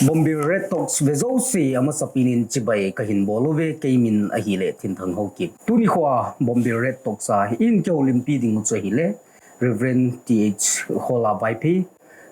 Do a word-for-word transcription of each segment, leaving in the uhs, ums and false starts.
Bombil Red Talks vejouse amasapin in chibai kahin bol uve, keimin ahile Thinthang Haokip. Tuni khoa Bombil Red Talks a ihin kihoulimpi ding u chu ahile Reverend T H Khola Vaiphei,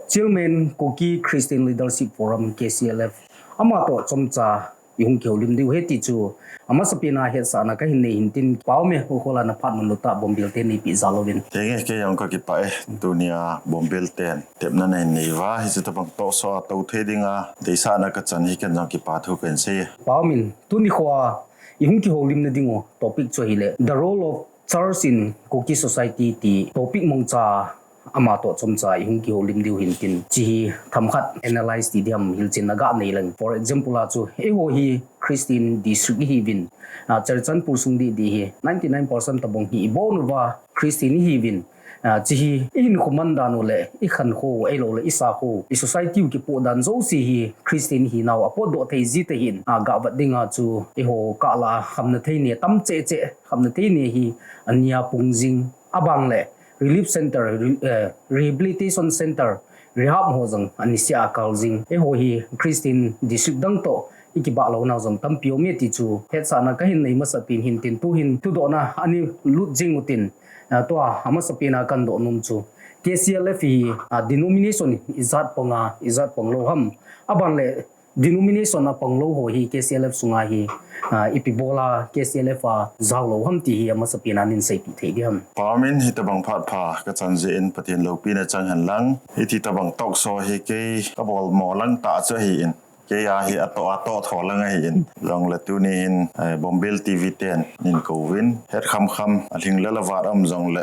Chairman Kuki Christian Leadership Forum, K C L F, amatoh chomcha ihung kihoulim diu ahi ti chu amasapin a hetsahna kahin nei hintin, Pau me, Khola, naphat manlu tah Bombil te neipe jal uvin. Henge, kei jong kakipah e, tunia Bombil ten tepna nahin nei uva, hiche tobang talk show a tou thei dinga deisahna kachan hi ken jong kipa thu kahin sei e. Pau min, tuni khoa ihung kihoulimna ding u topic chu ahile The Role of Church in Kuki Society ti topic mongcha amatoh chomcha ihung kihoulim diu hintin, hiche hi themkhat analyze ti diham hilchetna ganei leng. For example a chu, eiho hi Christian district ihiuvin, a, Churachandpur sung didi hi ninety nine percent tobang hi ibon uva Christian ihiuvin, a, hiche hi ihinkho man dan u le ikhankho u ahiloule isakho u, i society u kipoh dan jouse hi Christian hinau apotdoh thei jitah in, a, gavet dinga chu eiho kah lah a khamna thei ne tam cheh cheh, khamna thei ne hi ania pung jing, abang le relief center, re-, eh, rehabilitation center, rehab ho jong anisea akal jing. Eiho hi Christian district dang toh ikibah lounau jong tampi aume ti chu hetsahna kahin nei masapin hintin, tuhin thudohna a ilut jing utin, eh, tua amasapin a kahin doh nom chu K C L F hi, ah, denomination ijat panga, ijat pang lou ham, abang le denomination a pang lou ho hi K C L F sunga hi, ah, ipi bol a K C L F a jao lou ham ti hi amasapin a neihin seipeh thei diham. Pau min, hitobang phat pha kachan jeh in Pathen loupina chang hen lang. Hiti tobang talk show hi kei kabol mo lang tah chu ahin, kei a hi atoh atoh tho lang ahin. Jongle tuni hin, eh, Bombil T V ten neihin kouvin, het kham kham, alhing le avat um jongle,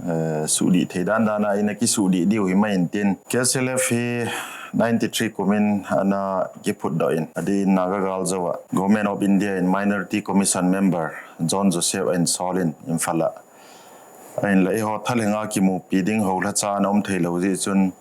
eh, sudih thei dan dan a ina kisudih diu himai intin. K C L F hi ninety-three kumin ana kiphutdoh in, adeh in Naga gal jouva Government of India in Minority Commission member John Joseph ahin sol in Imphal a. Ahinla eiho thalhenga kimupi ding houlhacha ana um thei lou jeh chun,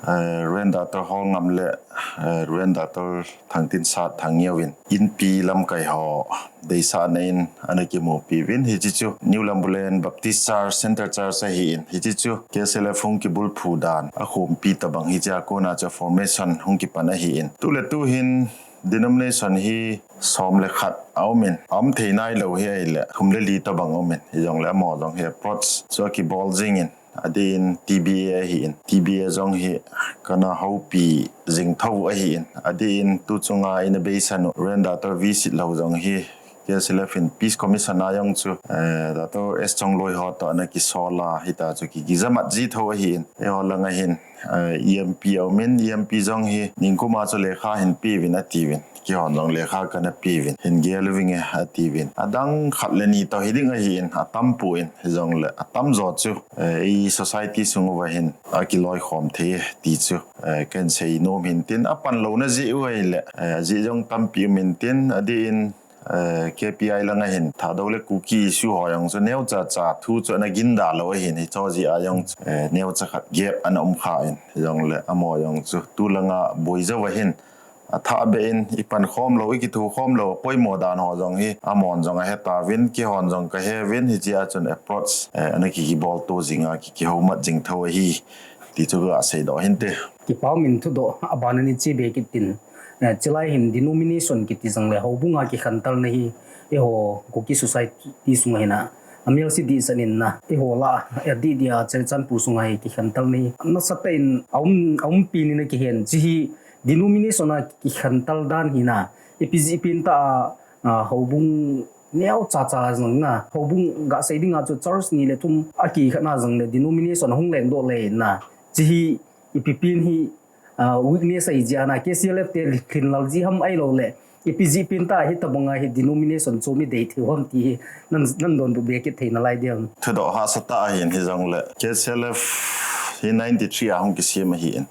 eh, Reverend Doctor Holngam le, eh, Reverend Doctor Thangtinsat Thangngeo in inpi lamkai ho deisahna in ana kimupi uvin, hiche chu New Lambulane Baptist Church, Center Church ahin, hiche chu K C L F hung kibulphu dan akhompi tobang hiche a kona chu formation hung kipan ahin. Tule tuhin denomination hi som le khat aumin, aum thei nailou hi ahile thum le li tobang aumin, hijongle amaho jong hi approach chu akibol jingin, adeh in T B A ahin, T B A jong hi kana houpi jing thou ahin, adeh in tu chunga ina beisan u Reverend Doctor V Sitlhou jong hi K C L F in Peace Commission a jong chu, eh, Doctor S Chongloi ho toh ana kisol a, hitia chu ki, kijamat ji thou ahin, eiho langa hin, eh, E M P aumin, E M P jong hi ningkuma chu lekha hin peuvin atiuvin, keihon jong lekha kana peuvin, hin gel uvinge atiuvin, adang khat le ni toh hiding ahin, atampon, hijongle atamjo chu, eh, i society sung uva hin akiloikhom thei ti chu, eh, kahin seinom hintin, apan louna jeh u ahile, eh, ajeh jong tampi um intin, adeh in, eh, K P I langa hin Thadou le Kuki issue ho jong chu neocha cha thu chu ana ginda lou ahin, hicho jeh a jong chu, eh, neocha khat gap ana um khan, hijongle amaho jong chu tulanga boi jouva hin athah beh in, ipan khom lou, ikitho khom lou, apoimo dan ho jong hi amahon jong ahetauvin, keihon jong kaheuvin, hichea chun approach, eh, ana ki, kibol to jinga ki, kihoumat jing thou ahi ti chu kaseidoh hinte. Kipah umin thudoh abana neiche be kit tin, eh, chulai hin denomination kiti jongle houbunga kikhentelna hi eiho Kuki society sunga hin a, amelse dihset in na, eiho lah a, adeh dia Churachandpur sunga hi kikhentelna hi nasatah in aum, aumpi in ana kihen, hiche hi denomination a kikhentel dan hi na, ipi jeh pen tah a, a, houbung neocha cha jong na, houbung gasei dinga chu church ni le thum akikhenna jongle denomination ahung lengdoh le na, hiche hi ipi pen hi, a, weakness ahi jeh a na, K C L F te lhinlel ji ham ahiloule ipi jeh pen tah a hitobanga hi denomination chu mi dei thei u ham ti hi nan, nan donbut be kit thei nalai diam. Thudoh hahsa tah ahin, hijongle K C L F hi ninety-three a hung kisem ahin.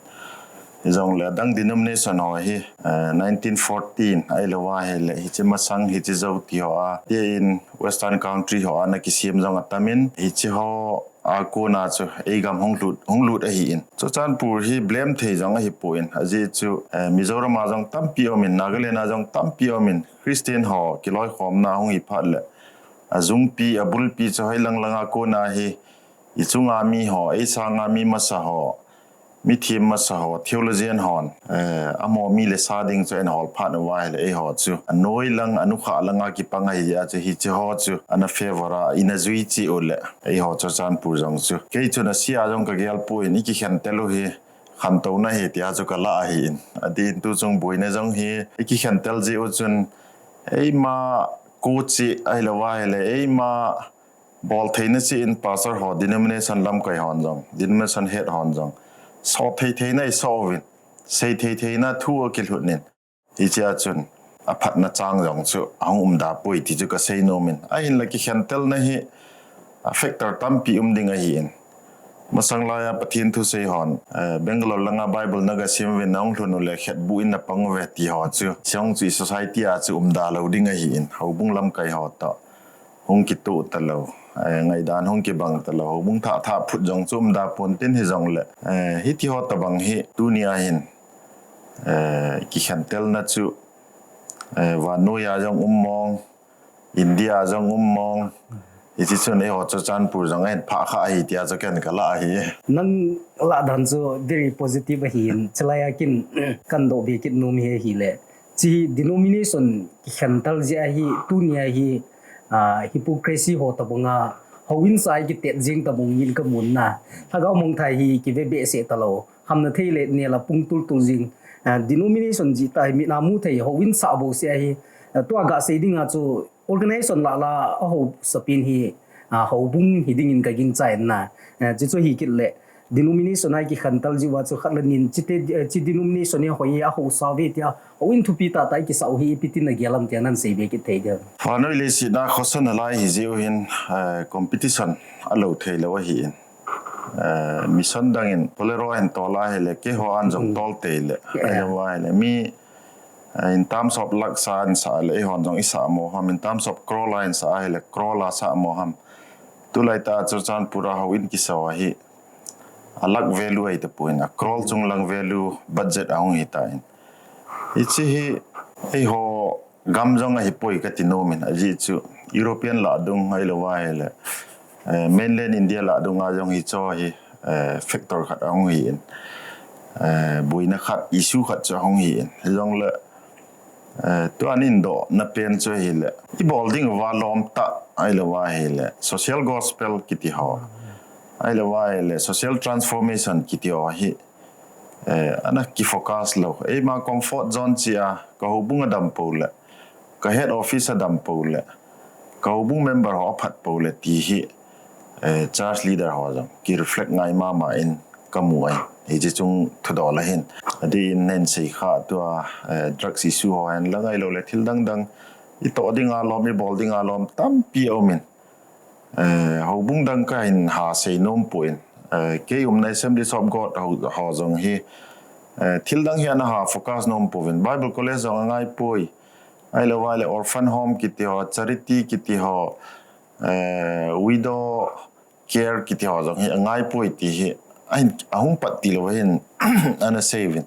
Hijongle adang denomination ho hi, eh, nineteen fourteen ahilouva ahile hiche masang, hiche jou ti ho a, adeh in Western country ho a ana kisem jong atamin, hiche ho a kona chu eigam hung lut, hung lut ahi in. Churachandpur hi blame thei jong ahi poi in. Ajeh chu, eh, Mizoram a jong tampi um in, Nagaland a jong tampi um in, Christian ho kiloikhomna hung hi phat le, ajungpi, abulpi chu hoi lang lang a kona hi, i chunga mi ho, ei sanga mi masa ho, mi thim masa ho, theologian hon, eh, amaho mi le sa ding chu eihol phat uva ahile, eiho chu anoi lang, anukha lang a kipang ahi a chu, hiche ho chu ana favor a, ina jui cheh u le, eiho Churachandpur jong chu. Kei chun asia jong ka gel poi in, i kikhen tel u hi, khantouna hi tia chu ka la ahi in. Adin tu chung boina jong hi, i kikhen tel jeh u chun, eima ko cheh ahilou va ahile, eima bol theina cheh in pastor ho, denomination lamkai hon jong, denomination head hon jong, so thei theina i so uvin, sei thei theina thu akilhut in. Hichea chun, aphatna chang jong chu ahung um da poi ti chu ka sei nom in. Ahinla kikhen telna hi, a factor tampi um ding ahi in. Masang laiya Pathen thusei hon, eh, Bangalore langa Bible na ga sim uvin, na hung lhun u le khetbuh in na pang uve ti ho chu, chong chu i society a chu um da lou ding ahi in, houbung lamkai ho toh hung kitoh talou, eh, ngaidan hung kibang talou, houbung thah thah phut jong chu um da pon tin, hijong le, eh, hiti ho tabang hi tunia hin, eh, kikhen telna chu, eh, vannoi a jong um mong, India a jong um mong, hiche chun eiho Churachandpur jong ahin phah kha ahi tia chu ken ka la ahi. Nang lah dan chu very positive ahi in, chulaiya kin kan doh be kit nom hi ahile, hiche denomination kikhen tel jeh a hi, tunia hi, ah, hypocrisy ho tabang a, houin sa a kitet jing tabang in ka mu na. Lhagao mangthah hi kive behseh talou, hamna thei le nel a pung tul tul jing, ah, denomination jeh tah hi mi na mu thei, houin sa bou seh ahi, ah, tua ga sei ding a chu organization lah lah a hausapin hi, ah, houbung hi ding in ka gingchan na. Ah, chuche chu hi kit le, denomination a kikhen tel jeh uva chu khat le ni in, hiche, eh, hiche denomination hi hoi a hausa uve tia, houin thupi tah tah a kisa u hi ipi tin na gel am tia nan sei be kit thei diam? Vannoi leiset a khosa nalai hi jeh u hin, eh, competition alou thei lou ahi in. Eh, mission dang in Bolero ahin tol a ahile, keiho an jong tol tei le. Yeah. Ahilou va ahile, mi, eh, in terms of lakh sa in sa le, eihon jong i sa mo ham, in terms of crore a in sa ahile, crore a sa mo ham. Tulai tah Churachandpur a houin kisa u hi, a lakh value ahi tapon, a crore chung lang value budget ahung hi tan. Hiche hi, eiho gam jong ahi poi kati nom in, ajeh chu European lah dung ahilou va ahile, eh, mainland India lah dung a jong hiche hi, eh, factor khat ahung hi in, eh, boina khat, issue khat chu ahung hi in. Hijong le, eh, tua in dohna pen chu ahile, i bol ding uva lom tah ahilou va ahile, social gospel kiti ho, ahilou va ahile, social transformation kiti ho hi, eh, ana kifocus lou. Eima comfort zone cheh a, ka houbung adam pou le, ka head office adam pou le, ka houbung member ho aphat pou le ti hi, eh, church leader ho jong kireflect ngai mama in ka mu ahi. Hiche chung thudol ahin. Adin nen sei kha tua, eh, drugs issue ho hen lang ahilou le thil dang dang, i toh ding a lom, i bol ding a lom tampi aum in. Eh, houbung dang kahin ha sei nom poi in. Eh, kei umna Assemblies of God ho, ho jong hi, eh, thil dang hi ana ha focus nom pouvin. Bible College jong angai poi. Ahilou va ahile orphan home kiti ho, charity kiti ho, eh, widow care kiti ho jong hi angai poi ti hi, ahin, ahung pat tilou hin, ana sei uvin.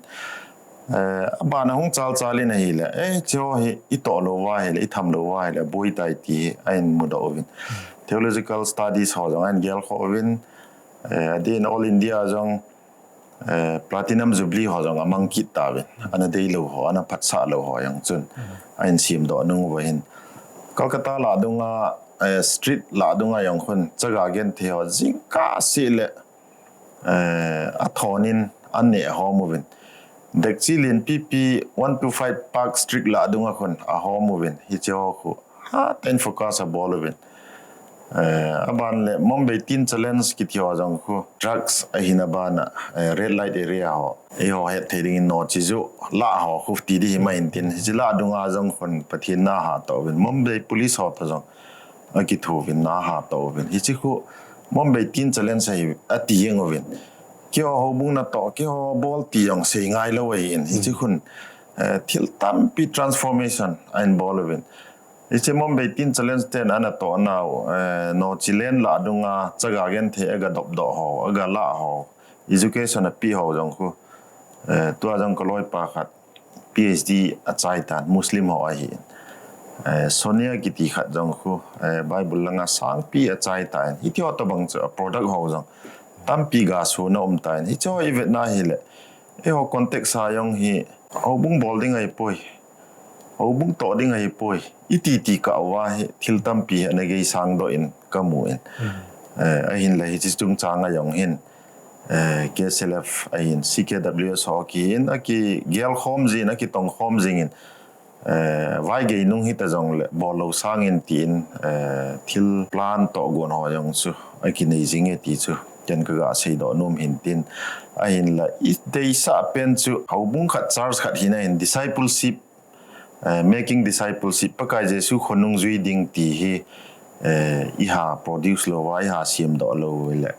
Eh, aban ahung chal chal in ahile, eh, hiche ho hi i toh lou va ahile, i tham lou va ahile, aboi tai ti hi ahin mudoh uvin. Theological studies ho jong ahin gel kha uvin. Eh, adin All India jong, eh, Platinum Jubilee ho jong amang kit tauvin. Ana deilou ho, ana phatsah lou ho jong chun, ahin semdoh nung uva hin. Calcutta lah dunga, eh, street lah dunga jong khun, chaga genthei ho jingkah seh le, eh, athon in aneh hom uvin. Dekchi lienpi pi one two five Park Street lah dunga khun ahom uvin. Hiche ho khu hatah in focus abol uvin. Eh, aban le Mumbai Teen Challenge kiti ho jong khu drugs ahina bana, eh, red light area ho, eiho hetthei ding in noche joh lah ho khu ti ding hi mai in tin. Hiche lah dunga jong khun Pathen in ana hatah uvin. Mumbai Police ho toh jong akithouvin ana hatah uvin. Hiche khu Mumbai Teen Challenge ahi ati jeng uvin. Keiho houbung natoh, keiho bol ti jong sei ngai lou ahi in. Hiche khun, eh, thil tampi transformation ahin bol uvin. Hiche Mumbai Teen Challenge ten ana toh nau, eh, Nochilen lah dunga chaga genthei aga dop doh ho, aga lah ho, education ape ho jong khu, eh, tua jong ka loipa khat PhD achai tan, Muslim ho ahi. Eh, Sonia kiti khat jong khu, eh, Bible langa sangpi achai tan. Hiti ho tabang chu a product ho jong tampi ga suna um tan. Hiche ho i vetna hile, eiho context a jong hi, houbung bol ding ahipoi, houbung toh ding ahipoi, iti ti kah uva hi thil tampi hi ana gei sang doh in ka mu in. Eh, ahinla hiche chungchang a jong hin, eh, KCLF ahin, CKWS ho kihin, akigel khom jin, akitong khom jingin, eh, vaigei nung hita jongle bol lou sangin tin, eh, thil plan toh gon ho jong chu akinei jinge ti chu ken ka ga seidoh nom hin tin. Ahinla i deisah pen chu houbung khat, church khat hina hin discipleship, eh, making discipleship, Pakai Jesu khonung jui ding ti hi, eh, i ha produce lou va, i ha siam doh lou le,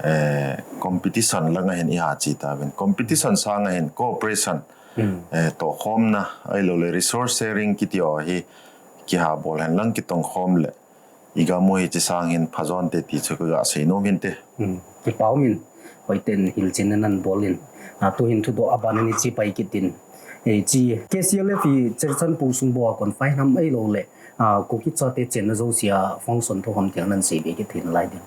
eh, competition langa hin i ha chi tauvin. Competition sanga hin cooperation, eh, tohkhomna, ahilou le resource sharing kiti ho hi kiha bol hen lang kitong khom le, i gam u hiche sang hin phajon te ti chu ka ga sei nom hinte. Hmm. Kipa um in, hoiten hilchetna nan bol in. A, tuhin thudoh abana ni chi pai kit in. Eh, chi KCLF hi Churachandpur sung bou a confine ham ahilou le, a, Kuki chate chenna jouse a function tho ham ti a nan sei be kit thei nalai ding.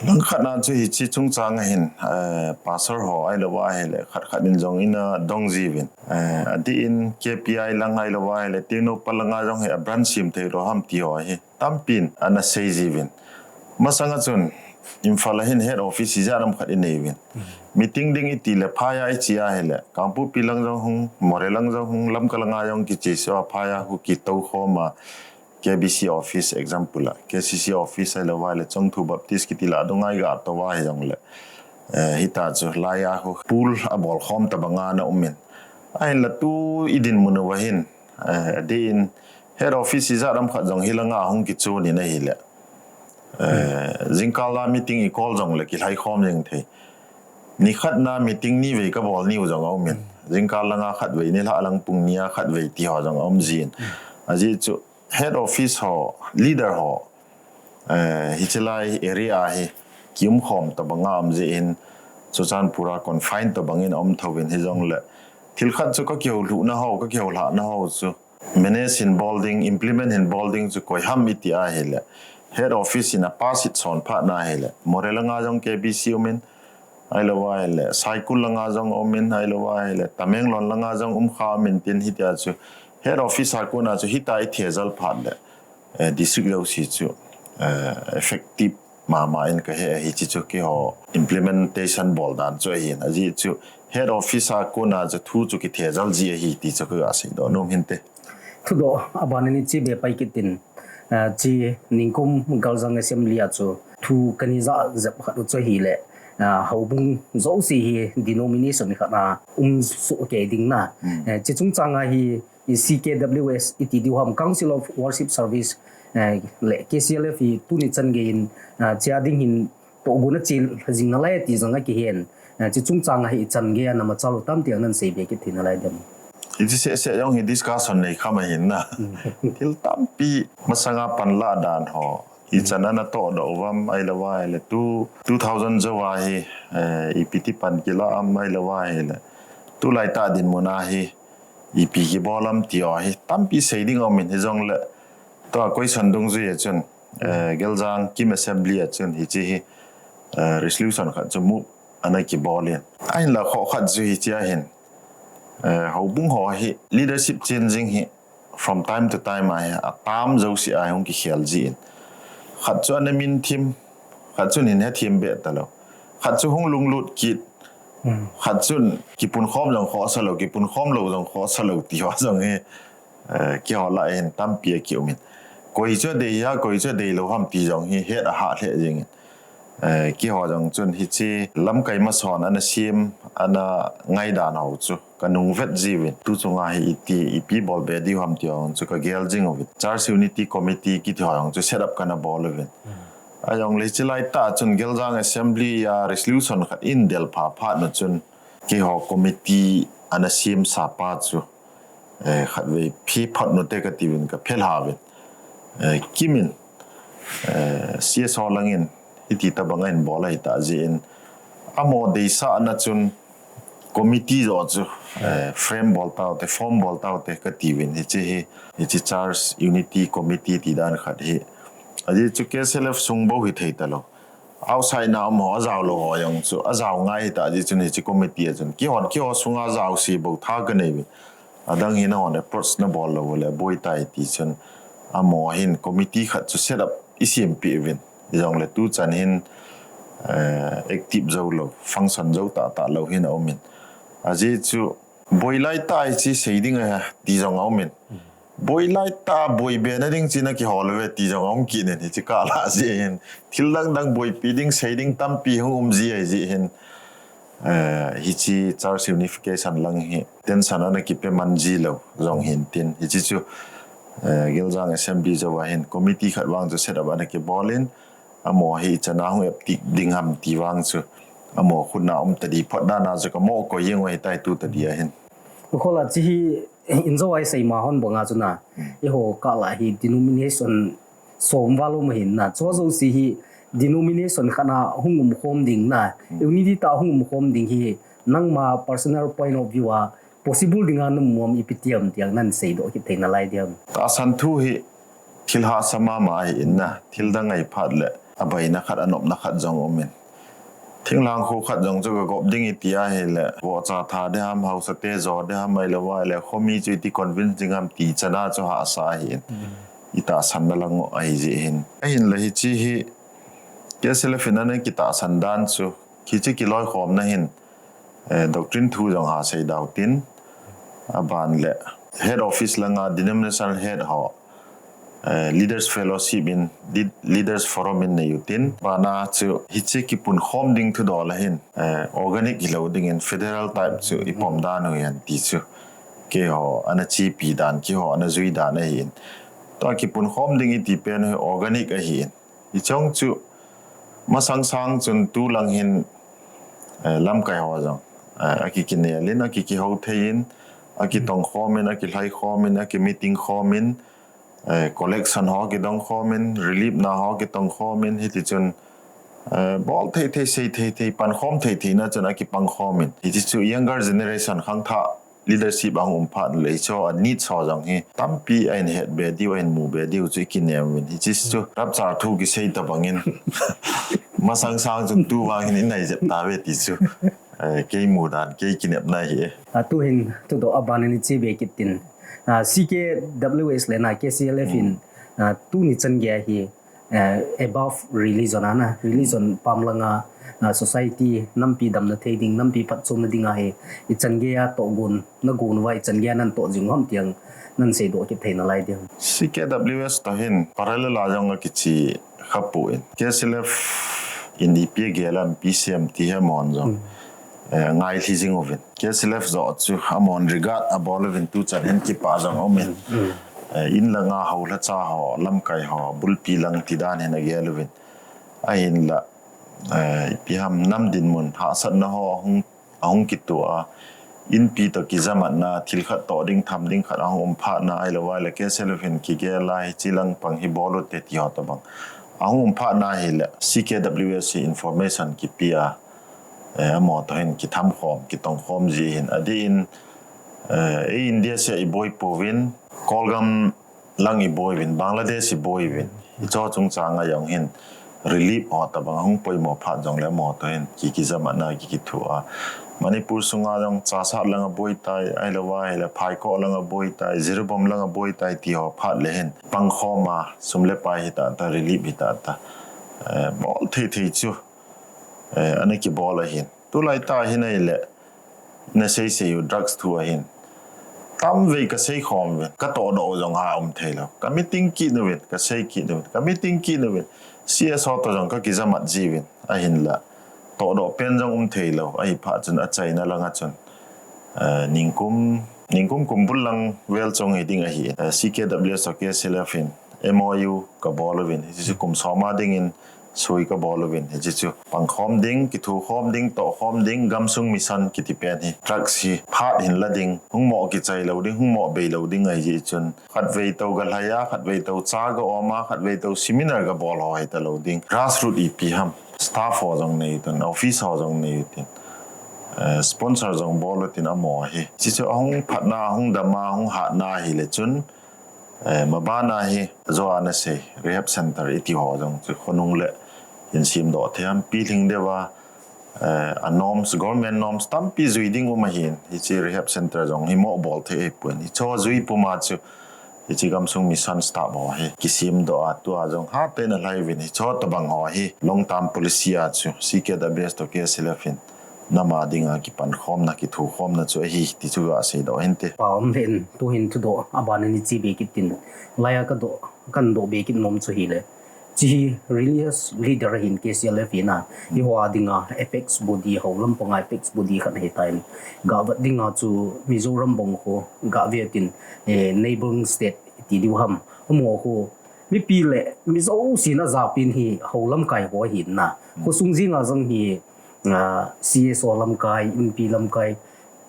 Langkhat na chu hiche chungchang a hin, eh, pastor ho ahilou va ahile khat khat in jong ina dong jiuvin. Eh, adeh in KPI lang ahilou va ahile Tengnoupal langa jong hi a branch sim thei lou ham ti ho hi tampin ana sei jiuvin. Masanga chun Imphal a hin head office ijat ham khat i nei uvin. Meeting ding i ti le phai a i che ahile, Kangpokpi lang jong hung, Moreh lang jong hung, Lamka langa jong kiche sah a phai a khu kitou khom a, KBC office example a, KCC office ahilou va ahile Chongthu Baptist kiti lah dunga i ga tou va hi jong le, eh, hita chu lai a khu pool a bol khom tabang a na um in. Ahinla tu i dinmun uva hin, eh, adeh in head office ijat ham khat jong hilanga hung kichun in ahile, eh, jingkal a meeting i call jong le kilhai khom jeng thei. Nikhat na meeting ni vei ka bol niu jong a um in. Jingkal langa khat vei, nilhah lang pung ni a khat vei ti ho jong a um jin. Ajeh chu head office ho, leader ho, eh, hiche lai area hi kium khom tabang a um jeh in Churachandpur a confine tabang in a um thou vin hi jong le. Thil khat chu ka kihou lhuh na ho, ka kihou lhah na ho chu manage hin bol ding, implement hin bol ding chu koi ham i ti ahile, head office in a pass it son phat na ahile, Moreh langa jong KBC um in, ahilou va ahile, Saikul langa jong um in, ahilou va ahile, Tamenglong langa jong um kha um in tin hitia chu, head office a kona chu hita i thejal phat le, eh, district jouse chu, eh, effective mama in ka he ahi, hiche chu keiho implementation bol dan chu ahin. Ajeh chu head office a kona chu thu chu kithejal ji ahi ti chu ka ga seidoh nom hinte. Thudoh abana ni chi be pai kit in, ah, chi ningkum Galjang Assembly a chu thu kana ja jep khat u chu ahile, ah, houbung jouse hi denomination khat a um soh kei ding na. Hmm. Eh, chi chungchang a hi i CKWS i ti diu ham, Council of Worship Service, eh, le KCLF hi tuni chan gei in, ah, chia ding hin tohgon a chil jing nalai ti jong a kihen, eh, chi chungchang a hi i chan gei a na machal u tam ti a nan sei be kit thei nalai dem. Hiche seh seh jong hi discussion nei kham ahin na. Hmm. Thil tampi masanga panlah dan ho. Ichan ana toh doh uvam, ahilou va ahile tu two thousand jou a hi, eh, ipi ti pan kila am, ahilou va ahile tulai tah dinmun a hi ipi kibol am ti ho hi tampi sei ding a um in, hijongle tua question dungjui a chun, eh, Galjang Kim Assembly a chun hiche hi, eh, resolution khat chu move ana kibol in. Ahinla kho khat chu hiche ahin, eh, houbung ho hi leadership changing hi from time to time a hi atam jouse a hi hung kikhel ji in. Khat chu ana min thim, khat chun hin he thim be talou. Khat chu hung lunglut kit. Hmm. Khat chun kipun khom jong khosa lou, kipun khom lou jong khosa lou ti ho jong hi, eh, keiho lah a hin tampi akium in. Koi chu adei a, koi chu adei lou ham ti jong hi het ahah lheh jing in. Eh, keiho jong chun hiche lamkai mason ana sem, ana ngaidan ho chu ka nung vet jiuvin. Tu chunga hi iti, ipi bol be diu ham ti ho jong chu ka gel jing uvin. Church Unity Committee kiti ho jong chu set up kana bol uvin. Hmm. Ajongle hiche lai tah chun Galjang Assembly a resolution khat in del pha phat na chun keiho committee ana sem sa pa chu eh, khatvei phi phat nu te ka tiuvin ka phel ha uvin. Eh, kimin, eh, C S O langin, hiti tabang a in bol ahi ta jeh in, amaho deisahna chun committee jo chu, eh, frame bol tau te, form bol tau te ka tiuvin, hichi hi, hichi Charge Unity Committee ti dan khat hi. Ajeh chu K S L F sung bou hi thei talou. Outside na um ho, ajao lou ho jong chu, ajao ngai hita jeh chun hichi committee a chun. Kihon, kiho sunga jao si bou tha ka nei uvin. Adang hin ahon approach na bol lou le, boi tai ti chun. Amaho hin committee khat chu set up i siam pi uvin. Ijongle tu chan hin, eh, active jou lou, function jou tah tah lou hin a um in. Ajeh chu, boi lai ta hichi sei ding a ti jong a um in. Boi lai ta, boi be na ding chi na kihol ve ti jong a um kit in hichi kah lah jeh hin. Thil dang dang boipi ding, sei ding tampi hung um ji ahi jeh hin. Eh, hichi Charge Unification lang hi. Tension ana kipe man ji lou jong hin tin. Hichi chu, eh, Geljang Assembly jou a hin. Committee khat vang chu set up ana kibol in. Amaho hi chan a hung ep tik ding ham ti vang chu. Amaho khut na um ta di phot dan a chu ka mo ko jeng u ahi tai tu ta di a hin. Khola chi hi in jo ai sei ma hon banga chu na. Hmm. Eiho kah lah hi denomination som val um ahin na. Chu jo si hi denomination khat na hung um khom ding na. Hmm. Unity ta hung um khom ding hi nangma personal point of view a possible ding a na mu am ipi ti am ti ang nan sei doh kit thei na lai diam. Tahsan thu hi thil hahsa mama ahi in na, thil dang ahi phat le, abaina khat, anopna khat jong um in. Thinglhang kho khat jong chu ka gop ding i ti ahi le, vohcha tha de ham, haosa te jo de ham, ahilou va le, khomi chu iti convince ding ham ti chan a chu hahsa ahi in. Mm. I tahsan na lang u ahi jeh hin. Ahin le hichi hi, K S L F in ana kitahsan dan chu, hichi kiloikhomna hin, eh, doctrine thu jong ha sei dau tin, aban le head office langa denominational head ho, eh, leaders fellowship in, lead-, leaders forum in nei u tin, bana chu hichi kipunkhom ding thudol a hin, eh, organic hilou ding in federal type chu i pom dan u ahi ti chu. Keiho ana chepi dan, keiho ana jui dan ahi in. Tua kipunkhom ding i ti pen hi organic ahi in. Hichong chu masang sang chun tu lang hin, eh, lamkai ho jong, eh, aki kinel in, aki kihou thei in, aki tong khom in, aki lhai khom in, aki meeting khom in, eh, collection ho kidong khom in, relief na ho kitong khom in, hiti chun, eh, bol thei thei, sei thei thei, pan khom thei thei na chun aki pang khom in. Hiti chu younger generation khangthah leadership ahung um phat le chu a needs ho jong hi tampi a in het be diu, a in mu be diu chu i kinem uvin. Hichi chu rapture thu kisei tabang in masang sang chun tu vang hin i nai jep ta ve ti chu, eh, kei mu dan, kei kinepna hi e. A tu hin thudoh a ban in i chi be kit tin. A, C K W S le na K C L F in, hmm, a, tuni chan gei a hi, eh, above religion a na, religion pam langa, ah, society nampi damna thei ding, nampi phatchomna ding a hi, i chan gei a tohgon, na gon uva i chan gei a nan toh jing u ham ti ang nan seidoh kit thei na lai diam. C K W S toh hin parallel a jong akichi kha poi in. K C L F in ipi gel a ipi sem ti hi amahon jong, hmm, eh, ngailhi jing uvin. K C L F jo chu amahon regard abol uvin tu chan hin kipah jong um in. Mm. Eh, in langa ho lhacha ho, lamkai ho, bulpi lang ti dan hin agel uvin. Ahinla, eh, ipi ham nam dinmun, hahsatna ho ahung, ahung kitoh a, inpi toh kijamatna, thil khat toh ding, tham ding khat ahung um phat na, ahilou va le K C L F hin kigel a, hichi lang pang hi bol u te ti ho tabang ahung um phat na hile, C K W S hi information kipe a, eh, amaho toh hin kitham khom, kitong khom ji hin. Adeh in, eh, ei India seh i boi pouvin, Kolgam lang i boi uvin, Bangladesh i boi uvin. Hicho chungchang a jong hin relief ho tabang ahung poimo phat jongle amaho toh hin ki, kijamatna ki, kithoh a. Manipur sunga jong Chassad lang a boi tai, ahilou va hile Phaikot lang a boi tai, Jiribam lang a boi tai ti ho phat le hin pang khom a, sum le pai hita ta, relief hita ta. Eh, bol thei thei chu, eh, ana kibol ahin. Tulai ta hin ahile, na sei sei u drugs thu ahin. Tamvei ka sei khom uvin, ka tohdoh u jong ha um thei lou. Ka meeting kit uvin, ka sei kit uvin, ka meeting kit uvin. C S O toh jong ka kijamat ji uvin, ahinla. Tohdoh pen jong um thei lou, ahi phat chun achaina lang a chun. Eh, ningkum, ningkum kum bul lang vel chung hi ding ahi. Eh, C K W S toh K C L F in M O U ka bol uvin, hichu kum som a ding in sui kabol uvin, hiche chu pangkhom ding, kithukhom ding, tohkhom ding, gamsung mission kiti pen hi, drugs hi phat hin la ding, hung mo kichai lou ding, hung mo bei lou ding ahi jeh chun, khatvei tou galhai a, khatvei tou cha ga-om a, khatvei tou seminar gabol ho hita lou ding, grassroot ipi ham, staff ho jong nei utin, office ho jong nei utin, eh, sponsor jong bol utin amaho hi. Hiche chu ahung phatna, ahung damna, ahung hatna ahile chun, eh, mabana hi, jo ana sei, rehab center iti ho jong chu khonung le hin semdoh thei ham, pilhing deuva, eh, a norms, government norms tampi jui ding um ahin, hiche rehab center jong hi mo bol thei ahipon, hicho jui puma chu, hiche gamsung mission staff ho hi kisemdoh a, tua jong hatah in alhai uvin, hicho tobang ho hi long term policy a chu C K W S toh K S L F in nam a dinga kipankhomna, kithukhomna chu ahi, ti chu gaseidoh hinte. Pa um hen, tuhin thudoh aban in iche be kit tin, laiya kadoh, kahin doh be kit nom chu hile, hiche hi religious leader ahin, K S L F hina, eiho a dinga apex body, hou lampanga apex body khat ahitan, gavet dinga chu Mizoram bang khu gave utin, eh, neighboring state ti diu ham, amaho khu mipi le mi jousen ajapin hi hou lamkai ho ahin na, khosung jenga jong hi, ah, C S O lamkai, Inpi lamkai,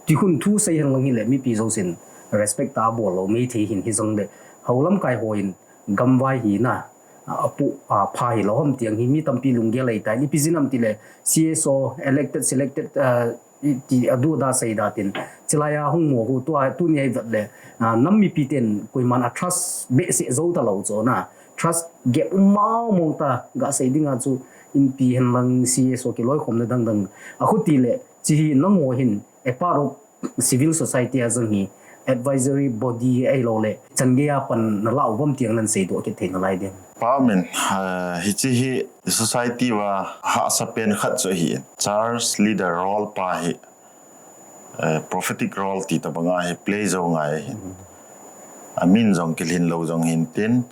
ti khun thu sei henlang hile mipi jousen respect tah a bol lou maithei hin, hijongle hou lamkai hon gamvai hina, ah, apoh, ah, pha hilou ham ti jong hi mi tampi lunggel ahitai, ipi jeh ham itile C S O, elected, selected, ah, iti aduhda seidan tin, chulaiya hung mo khu tua, tunia ivet le, ah, nam mipi ten koiman a trust behseh jou talou chu na, trust gap um mong mong ta, gasei dinga chu Inpi henlang C S O kiloikhomna dang dang, akhuti le hiche hi nangho hin a part of civil society a jong hi advisory body ahilouleh changeiya pan nalah u ham ti jong naseidoh kit thei nalai dem? Pa um in, ah, hiche hi society uva hahsa pen khat chu ahin, church leader role pa hi, eh, prophetic role ti tobanga hi play jou ngai ahin, amin jong kilhin lou jong hintin,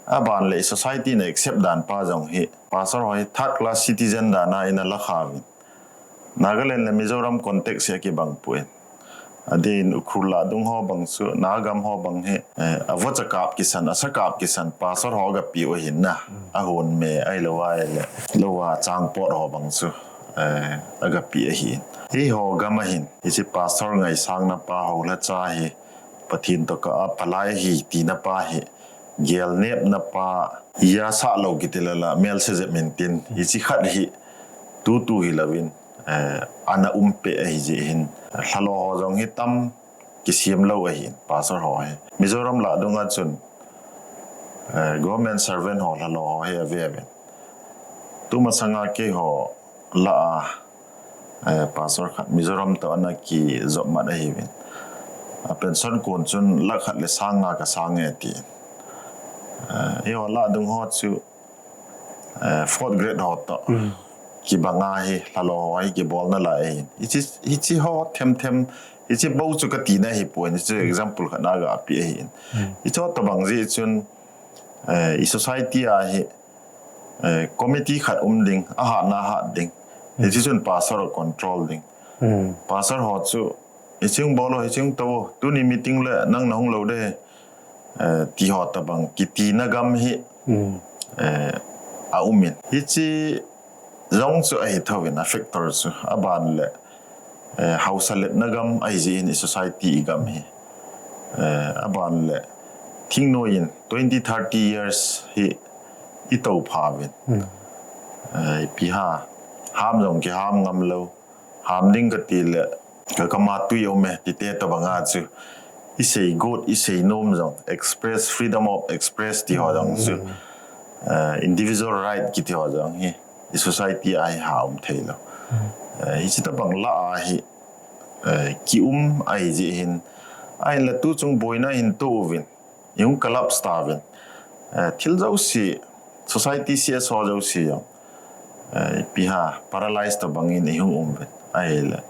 aban le society in accept dan pa jong hi, pastor ho hi third class citizen dan a ina lakha uvin, Nagaland le Mizoram context hi akibang poi. Adin Ukhrul lah dung ho bang chu, Nagam ho bang hi, eh, avocha kap kisan, asa kap kisan, pastor ho agapeh u ahin na, ahon me, ahilou ahile, lou a changpot ho bang chu, eh, agapeh ahin. Hiho gam ahin, hiche pastor ngaisangna pa ho lhacha hi, Pathen toh ka a palai ahi tina pa hi, gelnepna pa, iya sah lou kiti lala, melse jep hintin, hiche khat hi, tutu hilouvin, eh, ana um peh ahi jeh hin, lhalou ho jong hi tam kisem lou ahin, pastor ho hi. Mizoram lah dunga chun, eh, government servant ho lhalou ho hi ave uvin. Tumasanga keiho lah a, eh, pastor khat Mizoram toh ana kijop mat ahiuvin. A pension kon chun lakh khat le sang nga kasang e tin. Eh, eiho lah dung ho chu, eh, fourth grade ho toh kibanga hi, lhalou ho hi kibolna lai ahin. Hiche, hiche ho them them, hiche bou chu katina ahipon, hiche example khat na gapeh ahin. Hiche ho tobang jeh chun, eh, i society a hi, eh, committee khat um ding, ahatna ahat ding. Hiche chun pastor a control ding. Pastor ho chu, hiche hung bol o, hiche hung tou o, tuni meeting le nang nahung lou ding, eh, ti ho tobang kitina gam hi, eh, aumin. Hiche jong chu ahi thouvin a factor chu, aban le, eh, haosa letna gam ahi jeh in i society i gam hi. Eh, aban le, thingnoi in twenty, thirty years hi i toupha uvin. Eh, ipi ham, ham jong kiham ngam lou, ham ding kati le, ka kama tui um e, tite tobanga chu. I sei got, i sei nom jong, express, freedom of express ti ho jong chu. Eh, individual right kiti ho jong hi, i society a hi ha um thei lou. Eh, hiche tobang lah a hi, eh, ki um ahi jeh hin, ahinla tu chung boina hin toh uvin, i hung collapse tauvin. Eh, thil jouse, society C S O jouse jong, eh, ipi ham, paralyze tobang in i hung um uvin. Ahile,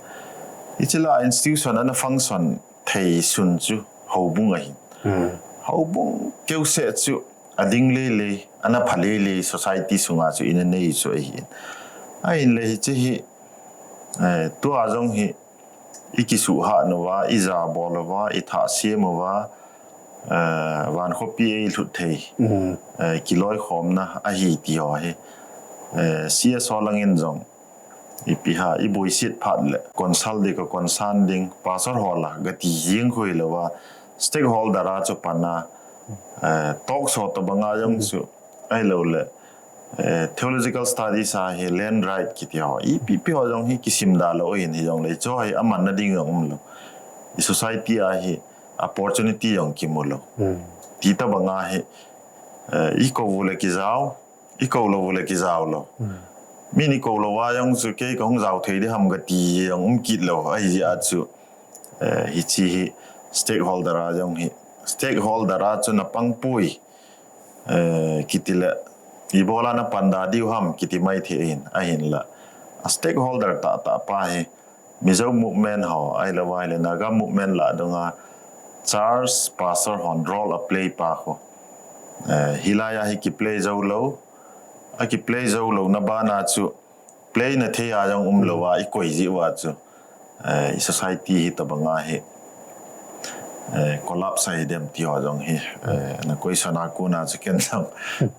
hiche lah a institution ana function thei sun chu houbung ahin. Houbung keuseh chu ading lele, ana pha lele, society sunga chu ina nei chu ahin. Ahinle hiche hi, eh, tua jong hi i kisuhhat uva, i jabol uva, i thah sem uva, eh, van khopi a i lhut thei, eh, kiloikhomna ahi ti ho hi. Eh, C S ho langin jong ipi ham, iboiset phat le consult ding, ka consult ding, pastor ho lah gati jing khu hilou a, stakeholder a chu pan a, eh, talk show tabang a jong chu, ahilou le, eh, theological studies a hi land right kiti ho, ipi ipi ho jong hi kisim da lou hin, hijongle chu hi amanna ding jong umlou. I society a hi opportunity jong kimu lou. Ti tabang a hi, eh, i kou u le kijao, i kou lou u le kijao lou. Min i kou lou a jong chu kei ka hung jao thei ding ham kati jong um kit lou. Ahijeh a chu, eh, hiche hi stakeholder a jong hi, stakeholder a chu na pang poi, eh, kiti le, ibola na pan da diu ham kiti mai thei hin, ahinla a stakeholder tahtah pa hi, Mizo movement ho, ahilou a ahile Naga movement lah dunga church pastor hon role a play pa khu, eh, hilai a hi kiplay jou lou, a kiplay jou louna bana chu play na thei a jong umlou a i koi jeh uva chu, eh, i society hi tabang a hi, eh, collapse ahi dem ti ho jong hi, eh, na question a kona chu ken jong,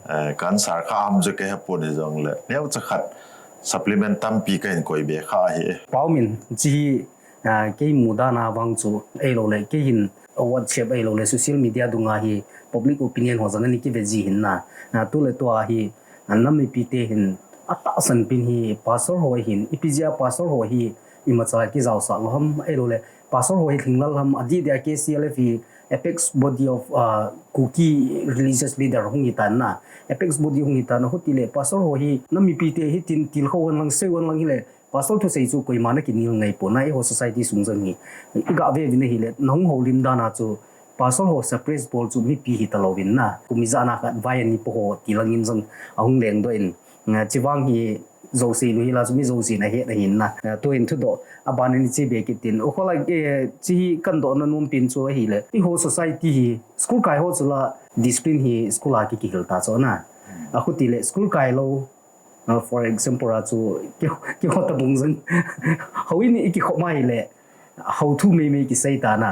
eh, ka answer kha ham chu ka hepon, hijongle neocha khat supplement tampi ka hin koi be kha ahi. Pau min, chi, ah, kei mudan a vang chu, ahilou le, kei hin WhatsApp ahilou le, social media dunga hi public opinion ho jong ana kive ji hin na. Ah, tu le tua hi, ah, nam mipi te hin, atahsan pen hi, pastor ho hin, ipi jeh a pastor ho hi, imacha kijaosah lou ham, ahilou le, pastor ho hi lhinglel ham, adeh deh a K C L F hi, apex body of, ah, Kuki religious leader hung hi tan na. Apex body hung hi tan na, hiti le, pastor ho hi, nam mipi te hi tin tilkhou hen lang, sei hen lang hile, pastor thusei chu koima na kinel ngai pon na, eiho society sung jong hi. I ga ve uvin ahile, na hung houlim dan a chu, pastor ho suppress bol chu mipi hi talou vin na. Kum ijat na khat vai ani po ho ti langin jong ahung lengdoh in. Nga, chi vang hi jouse lou hi la chu mi jousen ahet ahin na. Nga, tu hin thudoh, aban in chi be kit in. U kho la, eh, chi hi kan dohna nom pen chu ahile. Eiho society hi, school kai ho chu la, discipline hi school a ki kihil ta chu na. A hiti le, school kai lou, Uh, for example, a chu, ki, ki ho tabang jong. Houin i kikhop ma hile, hou thu mei mei kisei ta na.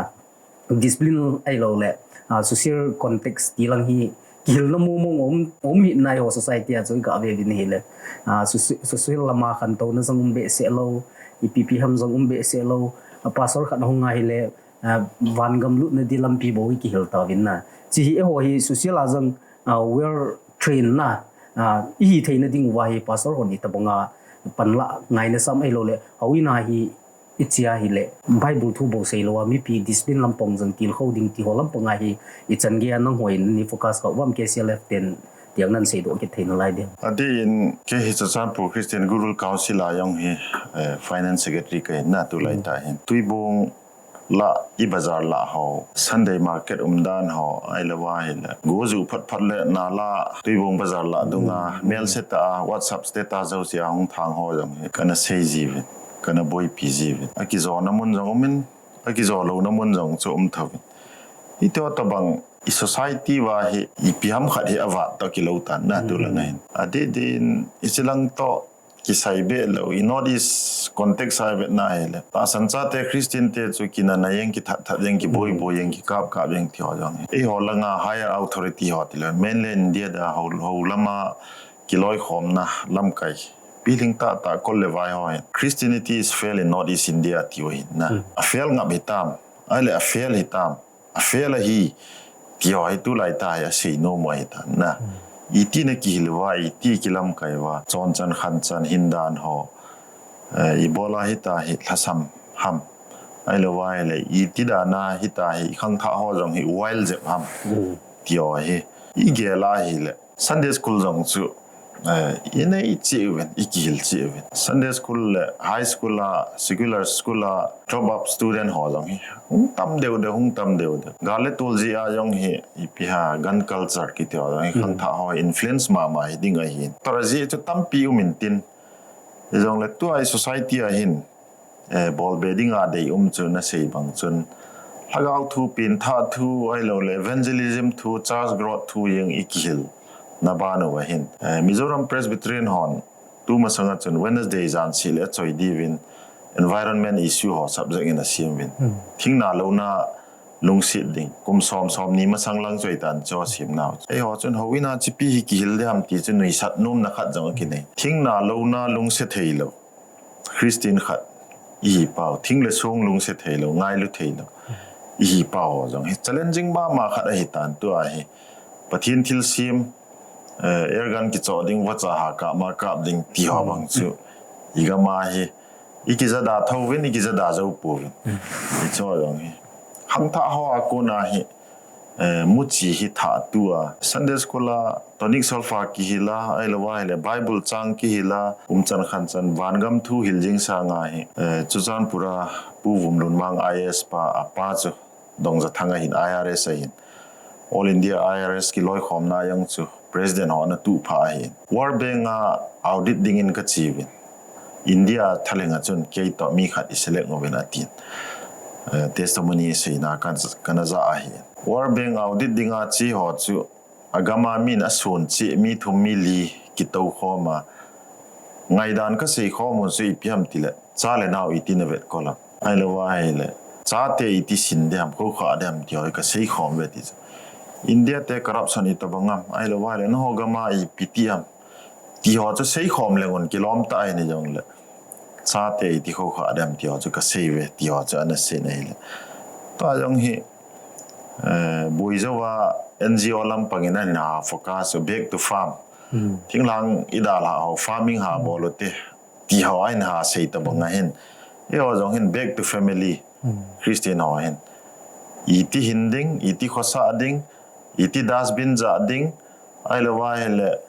Discipline ahilou le, uh, social context ti lang hi, kihilna mong mong um, um hi na eiho society a chu i ga ve uvin ahile. Uh, soci-, social lama khantouna jong um behseh lou, ipi ipi ham jong um behseh lou, uh, pastor khat hung a hile, uh, vangam lutna di lampi bou i kihil tauvin na. Chi hi eiho hi social a jong, uh, well trained na, ah, i hi theina ding uva hi pastor hon itabang a panla ngaina sam ahilou le, houin a hi i chia hile, Bible thu bou sei lou a, mipi discipline lampang jong tilkhou ding ti ho lampang a hi i chan gei a nangho in nei focus kha uvam K C L F ten tiang nan seidoh kit theina lai ding. Adeh in kei hi Churachandpur Christian Rural Council a jong hi, eh, finance secretary ka hin na tulai tah hin. Tuibong lah, i bazar lah ho, Sunday market umdan ho, ahilou a hile. Go ju phat phat le nala, Tuibong bazar lah dunga, mel set a, WhatsApp status jouse a hung thang ho jong hi, kana sei jiuvin, kana boipi jiuvin. Akijona mun jong umin, akijo louna mun jong chu um thouvin. Hiti ho tabang, i society uva hi, ipi ham khat hi avat toh kilou tan na tu lang ahin. Adeh deh in, hiche lang toh, kisai be lou, i North East context a i vet na hile. Tahsan chate Christian te chu kinana jeng, kithat that jeng, kiboi boi jeng, kikap kap jeng ti ho jong hi. Eiho langa higher authority ho ti le, mainland India a hou, hou lama kiloikhomna lamkai. Pilhing tah tah kol le vai ho hin. Christianity is fail in North East India ti u hin na. A fail ngap hitam, ahile a fail hitam. A fail ahi, ti ho hi tulai tah hi asei nom u ahi tan na. Iti na kihil uva, iti kilamkai uva, chonchan, khanchan, hindan ho. Eh, ibola hitia hi lhasam ham. Ahilou va ahile, iti dan a hitia hi khangthah ho jong hi wild jep ham. Ti ho hi. I gel a hile, Sunday school jong chu, eh, i nei cheh uvin, i kihil cheh uvin. Sunday school le high school a, secular school a, drop out student ho jong hi hung tam deu deu, hung tam deu deu. Gal le tol jeh a jong hi, ipi ham, gun culture kiti ho jong hi, khangthah ho influence mama hi ding ahin. Tua jeh chu tampi um intin. Hijongle tua i society a hin, eh, bolbe dinga dei um chu nasei bang chun, lhagao thu, pengthah thu, ahilouleh evangelism thu, church growth thu jeng i kihilna ban uva hin, eh, Mizoram Presbyterian hon tumasanga chun Wednesday jan seh le achoi diuvin environment issue ho subject in asem uvin. Thingna louna lungset ding. Kum som, som ni masang lang chu ahitan chu asim nau. Eiho chun houin a chu ipi hi kihil ding ham ti chu nuisat nomna khat jong akinei. Thingna louna lungse thei lou Christian khat ihi pau, thing le song lungse thei lou, ngailu thei lou ihi pau ho jong hi challenging mama khat ahitan tua hi. Pathen thilsem, eh, airgun kichoh ding, vacha ha kap ma kap ding ti ho bang chu igam a hi ikijada thouvin, ikijada jou pouvin. Hicho jong hi khangthah ho a kona hi, eh, muchi hi thah tua Sunday school a tonic solfa kihil a, ahilou ahile Bible chang kihil a, umchan khanchan vangam thu hil jing sanga hi, eh, Churachandpur a Pu Vumlunmang I A S pa, apa chu Dongjathang ahin, I R S ahin. All India I R S kiloikhomna jong chu President ho ana tuhpha ahin. World Bank a audit dingin kacheuvin, India thalheng a chun kei toh mi khat iselect uvin atin. Eh, testimony seina kan, kana ja ahin. World Bank audit dinga che ho chu agam a min asun che mi thum mi li kitou khom a, ngaidan kasei khom u chu ipi ham tile, cha le nao iti navet kol am, ahilou ahile chate iti sin ding ham, khoukhah ding ham ti ho hi kasei khom uve ti chu. India te corruption itobang am, ahilou ahile nangho gam a ipi ti am ti ho chu sei khom leng un, kilom tah ahi jongle chate iti, khoukhah ding ham ti ho chu kasei uve ti ho chu ana sei in ahile. Tua jong hi, eh, boi jou a N G O lampang in ahin ha focus u, back to farm. Thinglhang idalhah ho, farming ha bol u te ti ho ahin ha sei tobang ahin. Eiho jong hin back to family. Christian ho hin iti hin ding, iti khosah ding, iti dustbin jah ding, ahilou ahile,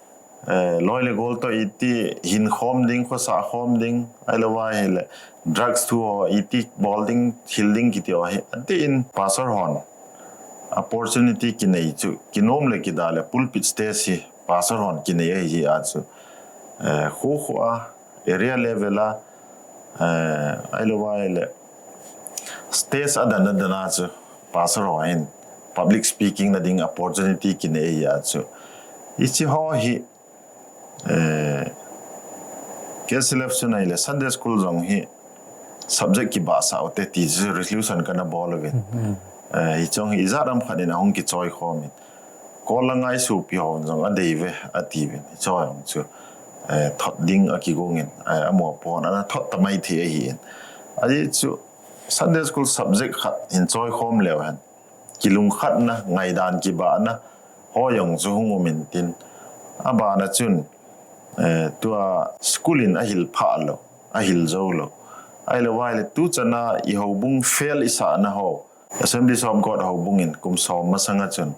eh, loi le gol toh iti hin khom ding, khosah khom ding, ahilou ahile drugs thu ho iti bol ding, hil ding kiti ho hi. Atin pastor hon opportunity kinei chu, kinom le kida le pulpit stage hi pastor hon kinei ahi a chu, eh, khokho a, area level a, eh, ahilou ahile stage adan adan a chu pastor ho hin public speaking na ding opportunity kinei ahi a chu. Hiche ho hi, eh, K C L F chun ahile Sunday school jong hi subject kibahsah u te ti chu resolution kana bol uvin. Eh, hiche jong hi ijat ham khat in ahung kichoi khom in. Kol langa isopi hon jong adei uve atiuvin. Hiche jong chu, eh, thot ding akigong in, eh, amaho pon ana thot ta maithei ahin. Ajeh chu Sunday school subject khat hin choi khom leu hen, kilungkhatna, ngaidan kibahna ho jong chu hung um intin. Abana chun, eh, tua school in ahil phah lou, ahil jou lou. Ahilou ahile tuchan a ihoubung fail isahna ho, Assemblies of God houbung in kum som masang a chun,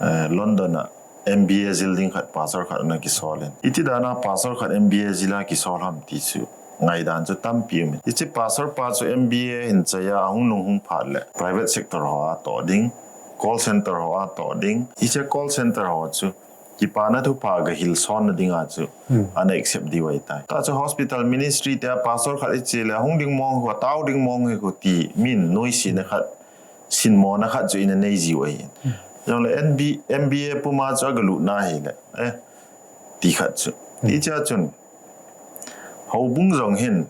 eh, London a M B A jil ding khat pastor khat ana kisol in. Iti dan a pastor khat M B A jil a kisol ham ti chu ngaidan chu tampi um in. Hiche pastor pa chu M B A hin chai a, ahung nung hung phat le private sector ho a toh ding, call center ho a toh ding. Hiche call center ho chu kipana thupha gahil sonna dinga chu ana accept diu ahitai. Tua chu hospital ministry te a pastor khat iche le, hung ding mong ho, tao ding mong hi ko ti min noise na khat, sinmona khat chu ina nei jiu ahi. Jongle N B, M B A puma chu agalutna ahile, eh, ti khat chu. Hichea chun houbung jong hin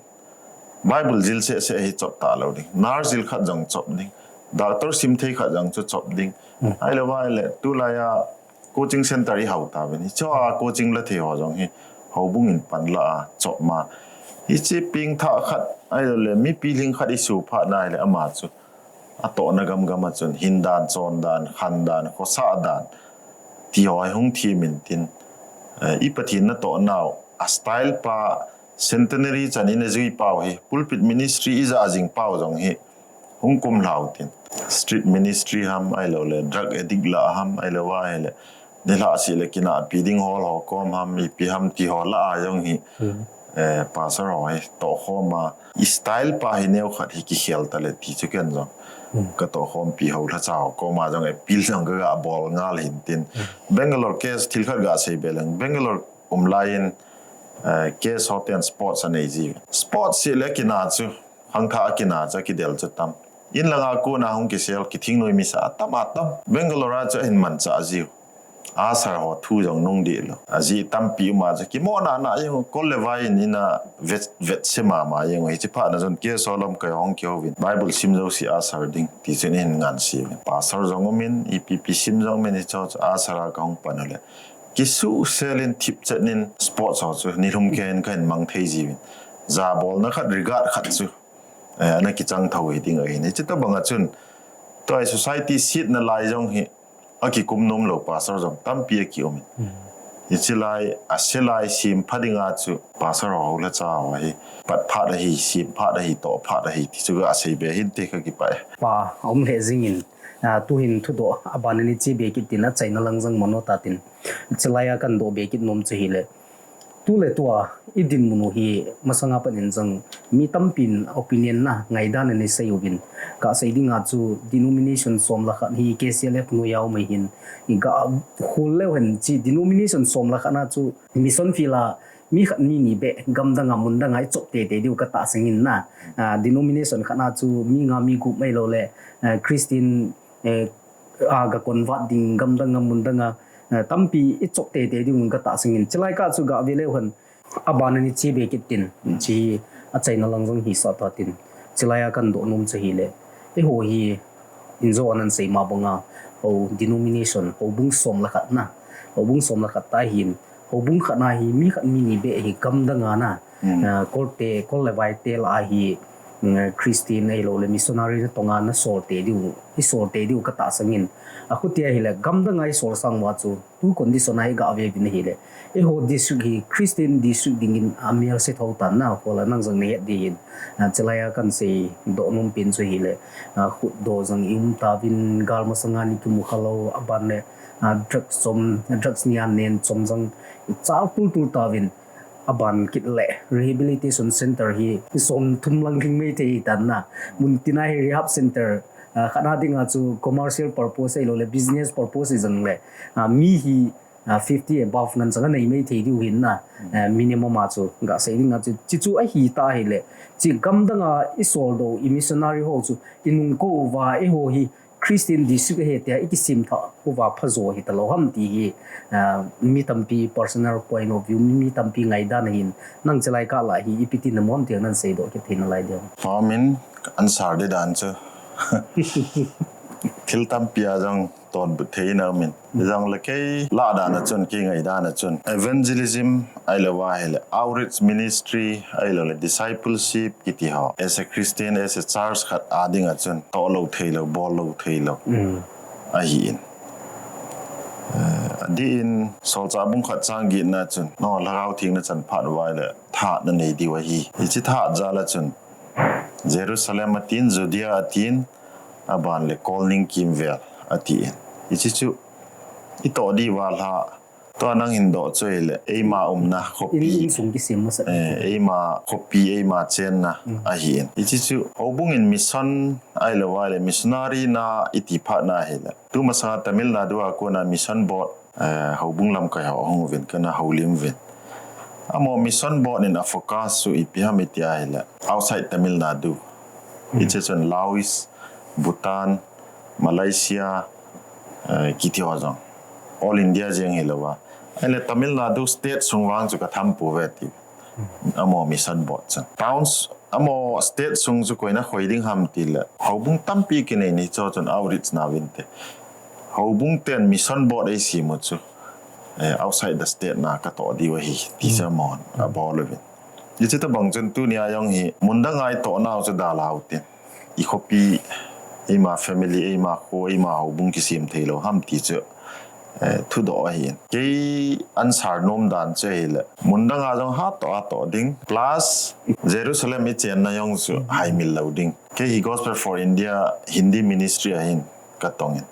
Bible jil seh seh hi chop talou ding. Nurse jil khat jong chop ding. Doctor simthei khat jong chu chop ding. Ahilou ahile tulai a coaching center ihau tauvin. Hichea coaching la thei ho jong hi houbung in panla a chop ma. Hiche pengthah khat ahilou le mi pilhing khat isu phat na ahile ama chu atohna gamgam a chun hindan, chondan, khandan, khosah dan ti ho hi hung them intin, eh, i Pathen natoh nau a style pa centenary chan ina jui pau hi pulpit ministry ija jing pau jong hi hung kum lhau tin. Street ministry ham ahilou le drug addict la ham ahilou ahile nilhah seh le kinahpi ding hol ho kom ham, ipi ham ti ho la a jong hi, eh, pastor ho hi tohkhom a, i style pa hi neo khat hi kikhel tale ti chu ken jong katohkhompi ho lhacha ho koma jong appeal jong kaga bol ngal hintin. Bangalore case thil khat gasei be leng, Bangalore um laiyin, eh, case ho ten sports anei ji. Sports seh le kina chu, khangthah a kina chu akidel chu tam. In langa kona hung kisel, kithingnoi misa atam atam Bangalore a chu ahin manchah jiu. Asar ho thu jong nung dih lou. Ajeh tampi um a chu kimohna na jeng u, kol le vai in ina vet, vet se mama jeng u. Hiche phat na chun K S O lamkai hung kihouvin, Bible sim jouse asar ding ti chun ihin ngansi uvin. Pastor jong umin, ipi ipi sim jong umin, hiche chu asar a kahung pan u le, kisuhsel in thipchet in sports ho chu nilhum khen kahin mang thei jiuvin. Jabolna khat, regard khat chu, eh, ana kichang thou hi ding ahin. Hiche tobang a chun, tua hi society setna lai jong hi, akikum nom lou pastor jong tampi akium in. Hiche lai, ase lai, sem pha ding a chu pastor ho lhacha ho hi, pat phat ahi, sem phat ahi, toh phat ahi, ti chu gasei be hinte, kakipah e. Pa, aum lheh jing in, ah, tuhin thudoh, aban in iche be kit tin, achaina lang jong mano tatin. Hiche lai a kahin doh be kit nom chu hile, tu le tua, idinmun u hi masanga pat in jong mi tampin opinion na, ngaidan ana sei uvin. Kasei ding a chu denomination som le khat hi K C L F noiya um ahin, i gahol leu hen, hiche denomination som le khat na chu mission field a mi khat mi ni beh gamdang a mundang a ichop teitei diu katahsan in na. Ah, denomination khat na chu mi nga mi gup ahilou le, ah, Christian, eh, a ga convert ding gamdang a mundang a, eh, tampi ichop teitei diu katahsan in. Hiche lai kah chu gave leu hen, aban in iche be kit tin, hiche achaina lang jong hisah tatin. Hiche lai a kahin doh nom chu hile, eiho hi, injo anan sei ma bang a, hou denomination, houbung som le khat na, houbung som le khat tah hin, houbung khat na hi mi khat mi ni beh hi gamdang a na, ah, kol te, kol le vai te lah a hi, mm, Christian ahilou le missionary natong a nasol tei diu, isol tei diu katahsan in. Akhutia hile, gamdang a isol sang uva chu, tu condition a hi gave uvin ahile, eiho district hi Christian district dingin amelse thou tan na, kol a nang jong nahet ding hin. Ah, hiche lai a kahin seidoh nom pen chu hile, ah, khutdoh jong ium tauvin, gal masanga ni kimu khalou, aban le, ah, drugs chom, drugs nia nen chom jong ichal tultul tauvin. Aban kit le rehabilitation center hi som thum lang lhing maithei tan na. Muntina hi rehab center, ah, khat na ding a chu commercial purpose ahilou le business purpose jong le, ah, mi hi, ah, fifty above ngen chang anei maithei diu hin na. Ah, minimum a chu gasei ding a chu, hiche chu ahi ta hile, hiche gamdang a isol doh i missionary ho chu inung kou uva, eiho hi Christian district ahi tia ikisem thah uva phajo hitalou ham ti hi, ah, mi tampi personal point of view, mi, mi tampi ngaidan ahin, nang hiche lai kah lah hi ipi ti namu ham ti nang seidoh kit thei nalai diu. Pamin answer ding dan chu thil tampi a jong tonbut thei naumin. Jong le kei lah dan a chun, kei ngaidan a chun, evangelism ahilou ahile outreach ministry ahilou le discipleship kiti ho, as a Christian, as a church khat a ding a chun toh lou thei lou, bol lou thei lou ahi in. Eh, adih in Solchah bung khat chang get na chun, no, Lhagao Theng nachan phat uva ahile thahatna nei diu ahi. Hiche thahat jal a chun Jerusalem atin, Judea atin, aban le kolning kimvel atin. Hiche chu itoh diu va lha, tua nang hin doh chu ahile, eima umna khopi, in, insung kisem masat, eh, eima khopi, eima chenna ahi in. Hiche chu houbung in mission ahilou ahile missionary na iti phat na ahile, tu masanga Tamil Nadu a kona mission board, eh, houbung lamkai ho ahung uvin, kana houlim uvin. Amaho mission board in a focus chu ipi ham iti ahile, outside Tamil Nadu. Hiche chun Laos, Bhutan, Malaysia, eh, kiti ho jong, all India jeng hilou va. Ahile Tamil Nadu state sung vang chu katham pouve ti. Amaho mission board chun. Towns, amaho state sung chu koina khoi ding ham tile, houbung tampi kinei ni chu chun outreach na uvinte. Houbung ten mission board eisem u chu, eh, outside the state na katoh diu ahi ti chu amahon abol uvin. Hiche tobang chun tunia jong hi mundang a itoh nau chu dalhau tin, i khopi, eima family, eima kho, eima houbung kisem thei lou ham ti chu, eh, thudoh ahin. Kei answer nom dan chu ahile, mundang a jong hatoh, hatoh ding. Plus, Jerusalem ichenna jong chu haimil lou ding. Kei hi Gospel for India Hindi Ministry a hin katong in.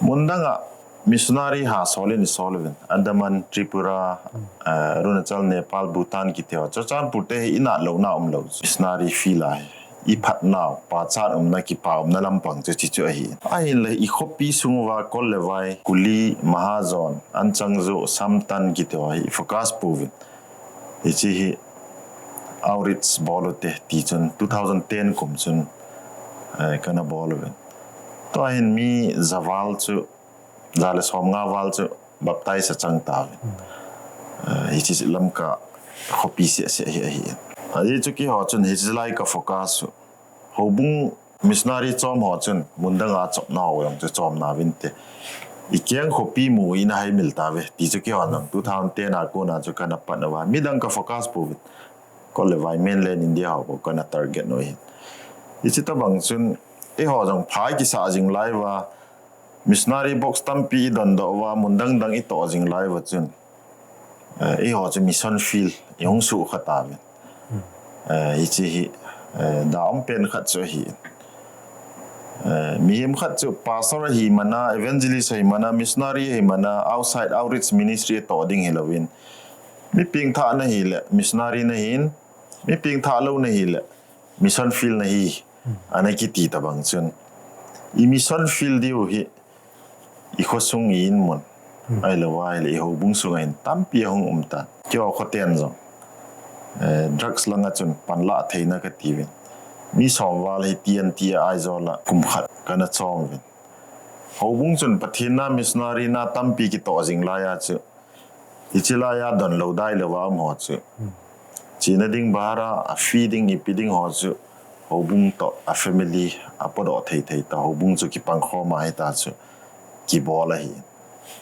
Mundang a missionary ha sol in isol uvin. Andaman, Tripura, eh, Arunachal, Nepal, Bhutan kiti ho. Churachandpur te hi inat louna umlou. Missionary field a hi iphat nau, pachat umna, kipa umna lampang chu hiche chu ahi. Ahinla i khopi sung uva kol le vai, kuli, mahajon, anchang jo, samtan kiti ho hi focus pouvin. Hiche hi outreach bol ute ti chun two thousand ten kum chun, eh, kana bol uvin. Tua hin mi javal chu ja le som nga val chu baptize achang tauvin. Eh, hiche Lamka khopi seh seh hi ahi. Ajeh chu keiho chun hiche lai ka focus chu houbung missionary chom ho chun mun danga chopna ho jong chu chom nauvinte. I keng khopi mu in ahai mil tauve. Ti chu keiho nang two thousand ten a kona chu kana pan uva. Midang ka focus pouvin. Kol le vai mainland India ho ko kana target u ahi. Hiche tabang chun eiho jong phai kisa jing lai uva. Missionary box tampi i dondoh uva, mun dang dang i toh jing lai uva chun. Eh, eiho chu mission field i hung sukha tauvin. Eh, hiche hi, eh, da um pen khat chu ahi. Eh, mihem khat chu pastor ahi mana, evangelist ahi mana, missionary ahi mana, outside outreach ministry toh ding hilouvin. Mi pengthah nahi le, missionary nahin, mi pengthah lou nahi le, mission field nahi. Ana kiti tabang chun. I mission field diu hi, i khosung i inmun. Ahilou ahile, i houbung sunga hin tampi ahung um tan. Keiho khoten jong. Eh, drugs langa chun panla theina kati uvin. Mi som val hi T N T a Aizawl a kum khat kana chom uvin. Houbung chun Pathen na missionary na tampi kitoh jing lai a chu. Hiche lai a donlou dai louva um ho chu. Chena ding bhara, a feeding, ipi ding ho chu. Houbung toh, a family, a podoh thei thei ta, houbung chu kipang khom a hita chu. Kibol ahi.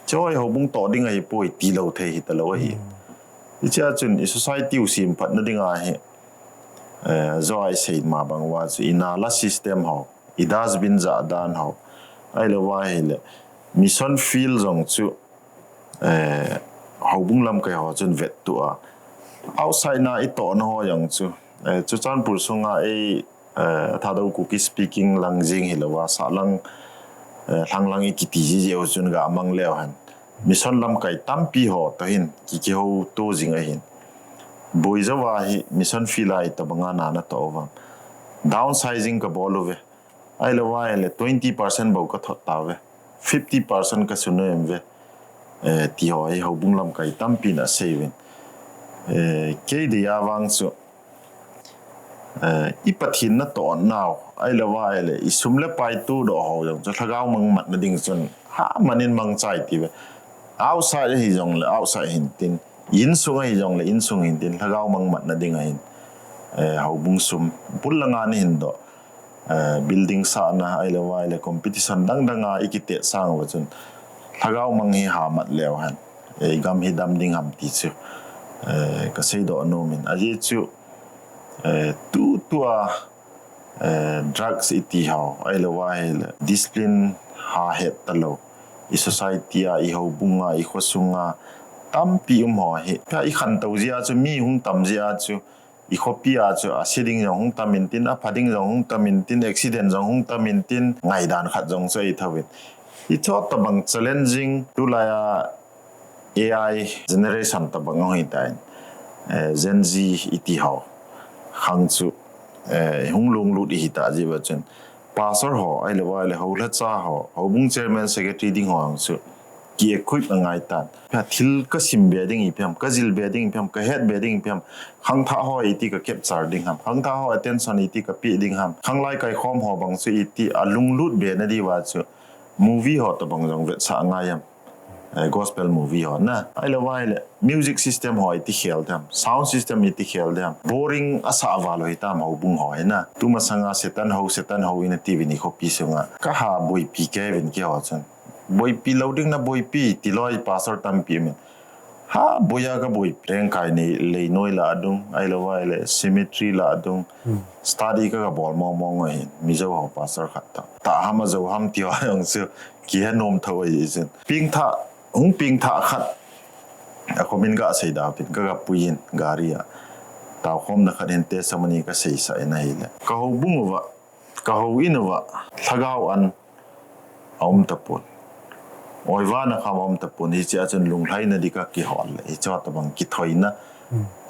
Chu hi houbung toh ding ahipoi, tilou thei hita lou ahi. Hichea chun, i society u semphat na ding ahi. Eh, jo a i sei ma bang uva chu, i nala system ho. I dustbin jah dan ho. Ahilou ahile, mission field jong chu, eh, houbung lamkai ho chun vet tua. Outside na i tohna ho jong chu, eh, Churachandpur sunga ei, eh, Thadou Kuki speaking lang jing hilouva, sahlang, eh, lhanglang i kiti jiji ho chun ga mang leu hen. Mission lamkai tampi ho toh hin, ki kihouto jing ahin. Boi jouva hi, mission field a itabanga nana toh uvam. Downsizing kabol uve. Ahilou ahile twenty percent bou kathot tauve. Fifty percent kasun uve. Eh, ti ho hi houbung lamkai tampi na sei uvin. Eh, kei dia vang chu. Eh, i Pathen natoh nau. Ahilou ahile i sum le pai todoh ho jong chu lhagao mang matna ding chun. Ha manin mangchai tiuve. Outside ahi jongle outside hintin. Insung ahi jongle insung hintin. Lhagao mang matna ding ahin. Eh, houbung sum. Bul langa nahin doh. Eh, building sahna, ahilou ahile competition dang dang a i kitet sang uva chun. Lhagao mang hi ha mat leu hen. Eh, i gam hi dam ding ham ti chu. Eh, kasei doh nom in. Ajeh chu, eh, tutua, eh, drugs iti ho, ahilou ahile discipline ha het talou. I society a, i houbung a, i khosung a, tampi um ho hi. Ka i khantou jia chu, mi hung tam jia chu, i khopi a chu, ase ding jong hung tam intin, apha ding jong hung tam intin, accident jong hung tam intin, ngaidan khat jong chu ei thouvin. Hicho tabang challenging, tulai a A I generation tabang hung hitan, eh, Gen Z iti ho. Khang chu, eh, hung lunglut i hita jiuva chun. Pastor ho, ahilou ahile houlhacha ho, houbung chairman secretary ding ho ang chu. Ki equip angai tan. Ka thil kasim be ding ipi ham, kajil be ding ipi ham, kahet be ding ipi ham. Khangthah ho iti ka capture ding ham. Khangthah ho attention iti kapeh ding ham. Khanglai kaikhom ho bang chu iti alunglut be na diuva chu. Movie ho tabang jong vetsah angai ham. Eh, gospel movie ho na. Ahilou ahile music system ho iti khel ding ham. Sound system iti khel ding ham. Boring asah val u hitam houbung ho hi na. Tumasanga Satan ho, Satan ho ina tiuvin i khopi sunga. Kaha boipi kei uvin keiho chun. Boipi lou ding na boipi, tilou pastor tampi min. Ha, boiya kaboi, Rengkai nei leinoi la adung, ahilou ahile cemetery la adung. Study ka kabol mong mong ahin, Mizo ho pastor khat ta. Tah ham ajou ham ti ho jong chu, kihe nom thou ahi jin. Pengthah, hung pengthah khat. A comment ga sei da pin, ka gapui in, gari a. Taokhomna khat hin testimony kasei sah in ahile. Ka houbung uva, ka houin uva, lhagao an, aum tapon. Oiva na kham aum tapon, hichea chun lunglhaina ding a kihol le, hicho tabang kithoina.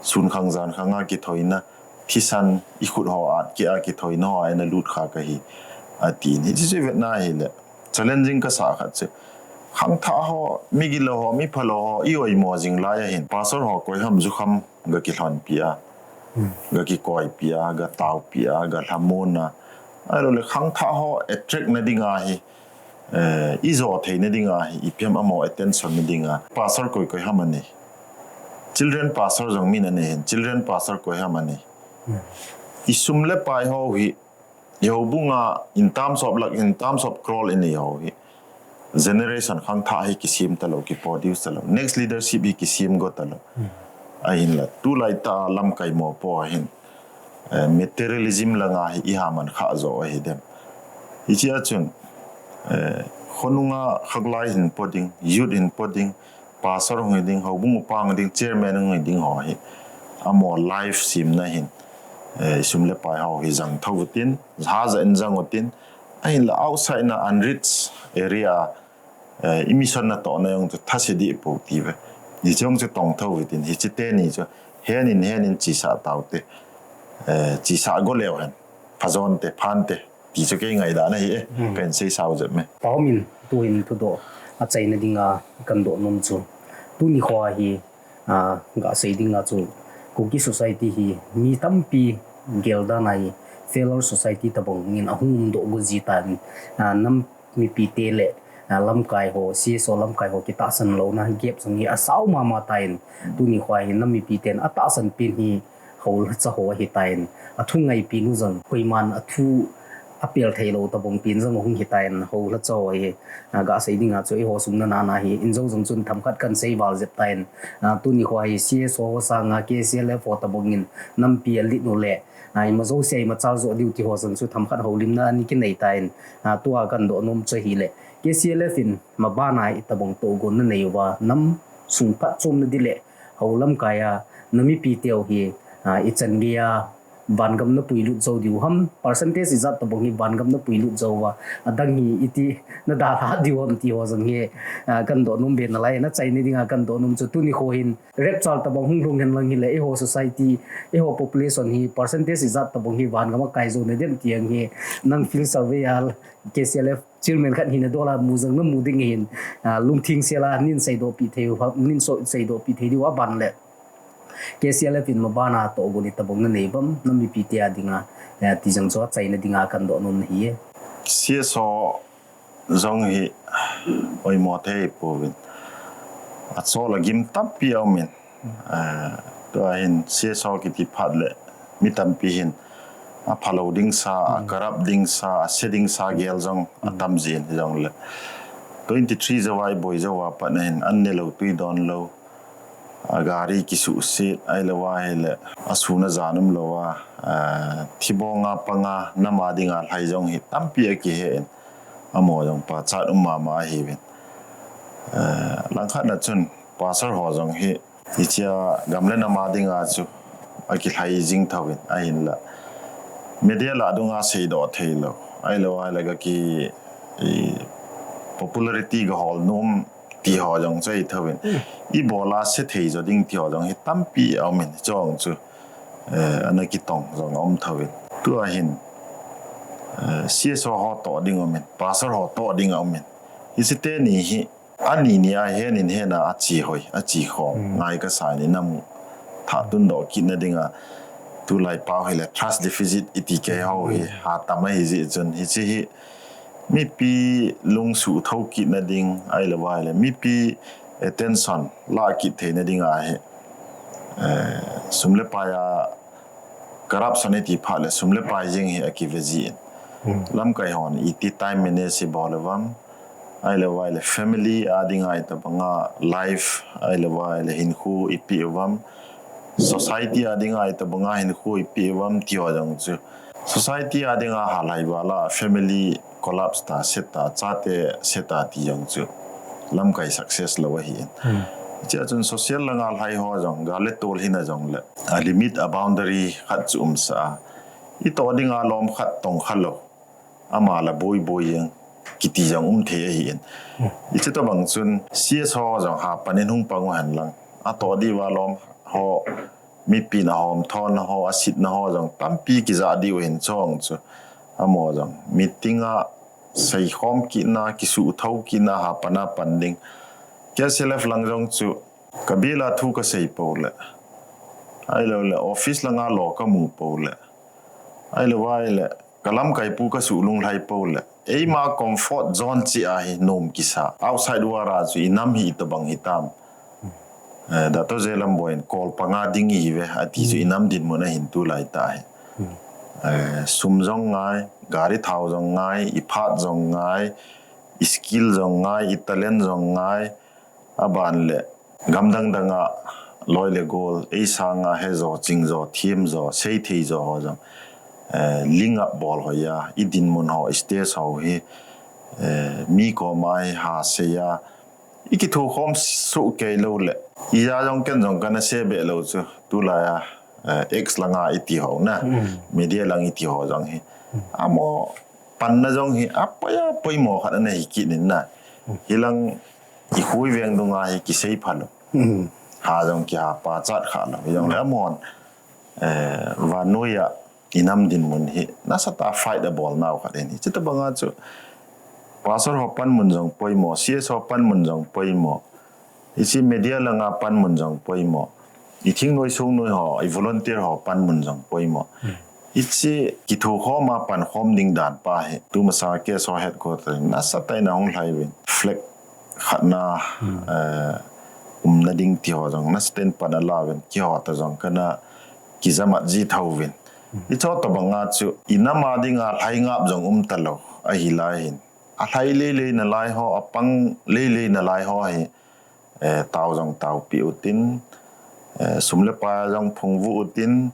Sun khang jan khang a kithoina, thisan i khut ho at kei a kithoina ho a ina lut kha kahi, atin. Hiche chu vetna ahile, challenging kasah khat chu. Khangthah ho, migilou ho, miphalou ho, i oimo jing lai ahin. Pastor ho koi ham jukham ga kilhonpi a, ga kikoipi a, ga taopi a, ga lhamon a. Ahilou le khangthah ho attract na ding ahi. Eh, i jo theina dinga hi, ipi ham amaho attention na dinga. Pastor koi koi ham anei. Children pastor jong min anei hin. Children pastor koi ham anei. I sum le pai ho hi, i houbunga in terms of lakh, in terms of crore i nei ho hi. Generation khangthah hi kisem talou, ki produce talou. Next leadership hi kisem go talou. Ahinla, tulai tah lamkai mopo hin. Eh, materialism langa hi i ha man kha jo ahi dem. Hichea chun, eh, khonunga khaklai hin po ding, youth hin po ding, pastor hung hi ding, houbung upa hung hi ding, chairman hung hi ding ho hi. Amaho life semna hin, eh, sum le pai ho hi jang tho utin, haja in jang utin, ahinla outside na unreached area, eh, i mission natohna jong chu thase deh pou ti ve. Hiche jong chu tong tho utin, hiche teni chu, henin, henin chesa tau te, eh, chesa go leu hen, phajon te, phan te, ti chu kei ngaidana hi e, pen sei sao jep me. Paomin, tuhin thudoh, achaina dinga, kan doh nom chu. Tuni khoa hi, ah, ga sei dinga chu, Kuki society hi, mi tampi geldan a hi, failure society tabang in ahung um doh go ji tan, ah, nam mipi te le, ah, lamkai ho, C S O lamkai ho kitahsan louna gap jong hi asao mama tan, tuni khoa hi nam mipi ten atahsan pen hi, Houlhacha ho ahitan, athu ngaipi nu jong, koiman athu apel thei lou tabang pen jong ahung hitan, Houlhacha ho hi, ah, ga sei dinga chu eiho sung nana hi, in jo jong chun themkhat kan sei val jep tan, ah, tuni khoa hi C S O ho sanga K C L F ho tabang in nampi alit nu le, ah, ima jouse ima chal jo diu ti ho jong chu themkhat houlimna ani kinei tan, ah, tua kan doh nom chu ahile, K C L F in mabana itabang tohgon na nei uva, nam sung phatchomna ding le, Hou lamkai a, na mipi teu hi, ah, ichan gei a, vangam na puilut jou diu ham, percentage ijat tabang hi vangam na puilut jou a, adang hi iti na dalha diu ham ti ho jong hi, ah, kan doh nom be nalai, na chaina dinga kan doh nom chu tuni kho hin, rapture tabang hung lhung hen lang hile, eiho society, eiho population hi, percentage ijat tabang hi vangam a kai jou na dem ti ang hi, nang field survey a, K C L F, Chairman khat hina dola mu jong na mu ding hin, ah, lungthim sela nin seidoh pi thei u, nin so, seidoh pi thei diu aban le. K C L F in mabana tohgon itabang na nei uvam, na mipi te a dinga, eh, ti jong chu achaina dinga kan doh nom na hi e. C S O jong hi oimo thei pouvin. Achol a gim tampi aumin. Eh, tua hin C S O kiti phat le mi tampi hin aphalou ding sa, a corrupt ding sa, ase ding sa gel jong atam jin jong le. Twenty three jou a iboi jou a pat na hin an ne lou tui don lou. A gari kisuhset, ahilou a hile, asuna jan umlou a, eh, thibong a panga, nam a dinga lhai jong hi tampi akihe in. Amaho jong pachat um mama ahiuvin. Eh, langkhat na chun, pastor ho jong hi, Hichea gam le nam a dinga chu akilhai jing thouvin ahinla. Media lah dunga seidoh thei lou. Ahilou ahile gaki, i, popularity gahol nom ti ho jong chu ahi thouvin. Ibola se thei jo ding ti ho jong hi tampi aumin chong chu. Eh, ana kitong jong aum thouvin. Tua hin, eh, C S O ho toh ding aumin, pastor ho toh ding aumin. Hiche teni hi, Ani ni a henin hena achi hoi, achi khom. Ngai kasa ni namu. Tha tundoh kit na dinga. Tulai pau hile trust deficit iti kei ho hi. Ha tam ahi ji chun hichi hi. Mipi lungsuh tho kit na ding, ahilou ahile. Mipi attention la kit thei na dinga hi. Eh, sum le pai a corruption iti phat le sum le pai jing hi akive jin. Lamkai hon iti time manage ibol uvam. Ahilou ahile family a dinga itobanga life, ahilou ahile hinkho ipi uvam. Society a dinga itobanga hinkho ipi uvam ti ho jong chu. Society a dinga halai vala family collapse ta, se ta, chate se ta ti jong chu lamkai success lou ahin. Hichea chun social langa lhai ho jong, gal le tol hina jong le. A limit, a boundary khat chu umsa a. Itoh dinga lom khat tong kha lou. Ama la boi boi jeng kiti jong um thei ahin. Hiche tobang chun C S O jong hapan in hung pang u hen lang. Atoh diuva lom ho mipin ahom thon ho, asit na ho jong tampi kija diu hin chong chu. Amaho jong meeting a seikhom kit na, kisuh tho kit na, hapan a pan ding. K C L F lang jong chu, kabil a thu kasei pou le. Ahilou le, office langa lo kamu pou le. Ahilou ahile, Ka lamkai pu ka suh lunglhai po le, eima comfort zone chi a hi nom kisa. Outside world a chu i nam hi itobang hitam. Eh, Doctor J. Lamboy in kol panga ding ihi ve, ati chu i nam dinmun a hin tulai tah hi. Eh, sum jong ngai, gari thao jong ngai, i phat jong ngai, i skill jong ngai, i talent jong ngai, aban le, gam dang dang a loi le gol, ei sanga he jo, ching jo, thiem jo, sei thei jo ho jong, eh, link up bol ho a, i dinmun ho, i stage ho hi, eh, mi koma hi ha sei a, i kithukhom suh kei lou le, i ja jong ken jong kana se be lou chu, tulai a, eh, X langa i ti ho na, media lang i ti ho jong hi. Amo panna jong hi, apoi a poimo khat ana hi kit in na. Hilang i khui veng dunga hi kisei pha lou. Ha jong kiha pachat kha lou. Hi jong le amon, eh, vannoi a i nam dinmun hi nasatah a fight a bol nau khat hi. Chutobanga chu, pastor ho panmun jong poimo, C S ho panmun jong poimo. Hiche media langa panmun jong poimo. I thingnoi sungnoi ho, i volunteer ho panmun jong poimo. Hiche kithukhom a pankhom ding dan pa hi, tumasang a KSO headquarter in nasatah in ahung lhai uvin. Flag khatna, eh, umna ding ti ho jong nasatah in pan ala uvin. Keiho toh jong kana kijamat ji tho uvin. Hiche tobanga chu, i nam a dinga lhaingap jong um talou ahi lai hin. A lhai lei lei nalai ho, a pang lei lei nalai ho hi, eh, tao jong taopi utin, eh, sum le pai a jong phungvuh utin,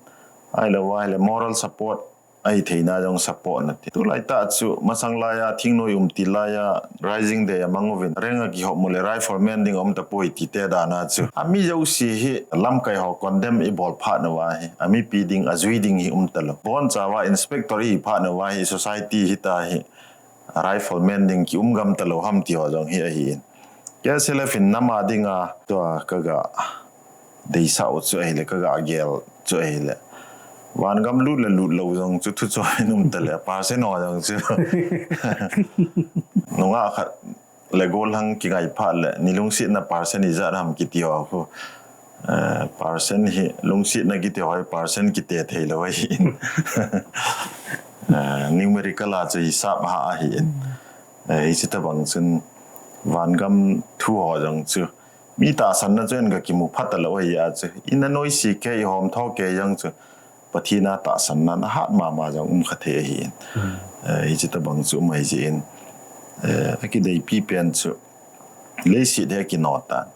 ahilou va ahile moral support, ahi theina jong support na ti. Tulai tah chu, masang lai a, thingnoi um til lai a, Rising Day a mang uvin, reng a kihop mu le rifleman ding um tapoi ti te dan a chu. A mi jouse hi, lamkai ho condemn i bol phat nauva hi, a mipi ding, a jui ding hi um talou. Boncha uva inspector ihi phat nauva hi, society hita hi, rifleman ding ki um gam talou ham ti ho jong hi ahi in. KSLF in nam a dinga tua ka ga deisah u chu ahile, ka ga gel chu ahile. Vangam lut le lut lou jong chu thu chom in um tale, percent ho jong chu. Nungah khat le gollhang kingai phat le, ni lungsetna percent ijat ham kiti ho khu. Eh, percent hi, lungsetna kiti ho hi, percent kite thei lou ahi in. Eh, numerical a chu hisap ha ahi in. Eh, hiche tobang chun, vangam thu ho jong chu, mi tahsanna chu en ka kimu phat talou ahi a chu. Ina noise kei, i hom tho kei jong chu, Pathen a tahsanna na hat mama jong um kha thei ahi in. Eh, hiche tobang chu um ahi jeh in. Eh, a kideipi pen chu, leiset hi a kino tan.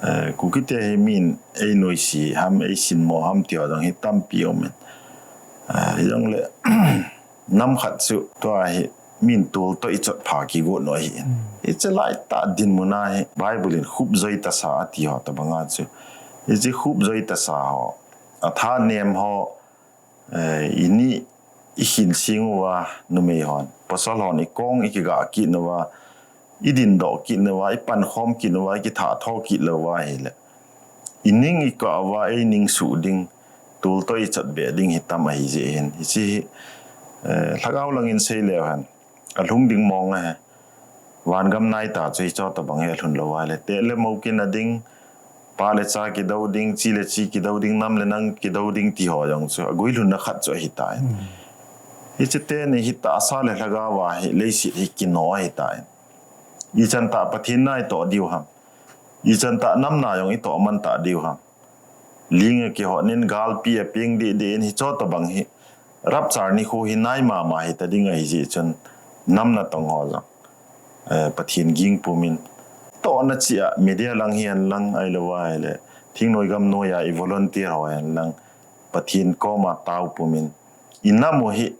Eh, Kuki te hi min ei noise ham, ei sinmo ham ti ho jong hi tampi um in. Eh, hijongle, nam khat chu tua hi min tol toh i chot pha kigot nu ahi in. Hiche lai tah dinmun a hi Bible in khupjoi tasa ati ho tobanga chu. Hiche khupjoi tasa ho, a tha nem ho, eh, i ni i khin sing uva numei hon, pasal hon i kong i kiga kit nauva, i dindoh kit nauva, i pankhom kit nauva, i kitha tho kit louva ahile, i ning i kah uva, ei ning suh ding, tol toh i chot be ding hi tam ahi jeh hin. Hiche hi, eh, lhagao langin sei leu hen, a lhung ding mong ahi. Vangam nai ta chu hiche tobang hi a lhun lou ahile, te le mo kina ding, pa le cha kido ding, chi le chi kido ding, nam le nam kido ding ti ho jong chu, a guilhunna khat chu ahi tai. Hiche teni hi tahsa le lhagao a hi leiset hi kino ahi tai. Ichan tah Pathen na i toh diu ham. Ichan tah nam na jong i toh man ta diu ham. Ling a kihot nin galpi a peng deh deh in hiche tobang hi. Rapture nikho hi nai mama hita ding ahi jeh chun nam natong ho jong, eh, Pathen ging pumin. Tohna cheh a media lang hihen lang ahilou va ahile, thingnoi gamnoi a i volunteer ho hihen lang, Pathen koma tao pumin. I nam u hi,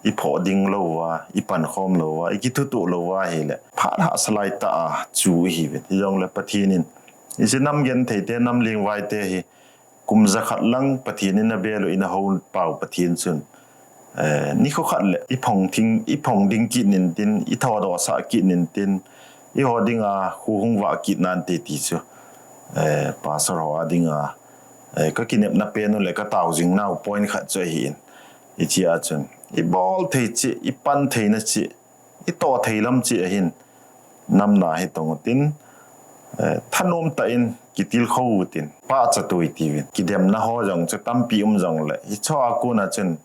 i phoh ding louva, i pankhom louva, i kithutuh louva ahile, phat hahsa lai tah a chu ihi uvin. Hijongle Pathen in, hiche nam genthei te, nam lingvai te hi, kum jakhat lang Pathen in abel u, in ahou pau Pathen chun, eh, nikho khat le i phong thing, i phong ding kit nin tin, i thodoh sah kit nin tin, i ho dinga khu hung vah kit nante ti chu, eh, pastor ho a dinga, eh, ka kinepna pen u le ka tao jing nau point khat chu ahi in. Hiche a chun, i bol thei cheh, i pan theina cheh, i toh thei lam cheh ahin, nam na hi tong utin, eh, thanom tah in kitilkhou utin, pachat u hite uvin. Kidemna ho jong chu tampi um jongle, hiche a kona chun,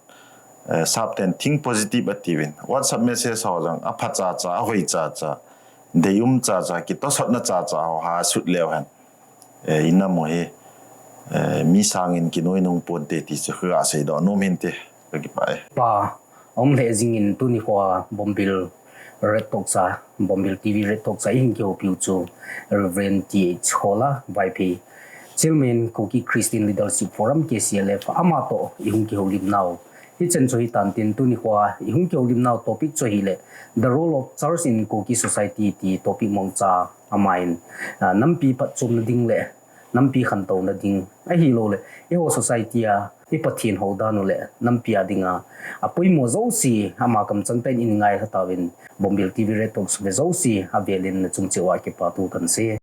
Eh, sap ten think positive atiuvin. WhatsApp message ho jong apha chacha, ahoi chacha, deium chacha, kitosotna chacha ho ha sut leu hen. Eh, inam u hi, eh, mi sangin kinoi nung ponte ti chu khu asei doh nom hinte, ka kipah e. Pa, aum lheh jingin tuni khoa Bombil Red Talks a, Bombil T V Red Talks a ihung kihoupiu chu Reverend T H Khola Vaiphei, Chairman Kuki Christian Leadership Forum, K C L F, ama toh ihung kihoulim nau. Hichan chu hitan tin tuni khoa ihung kihoulim nau topic chu ahile The Role of Church in Kuki Society ti topic mong cha amahin, ah, nampi phatchomna ding le nampi khantouna ding ahilouleh eiho society a i Pathen hou dan u le nampi a dinga apoimo jouse ama kamchang tah in i ngailha tauvin Bombil T V Red Talks ve jouse avelin nachung cheh uva kipathu kahin sei.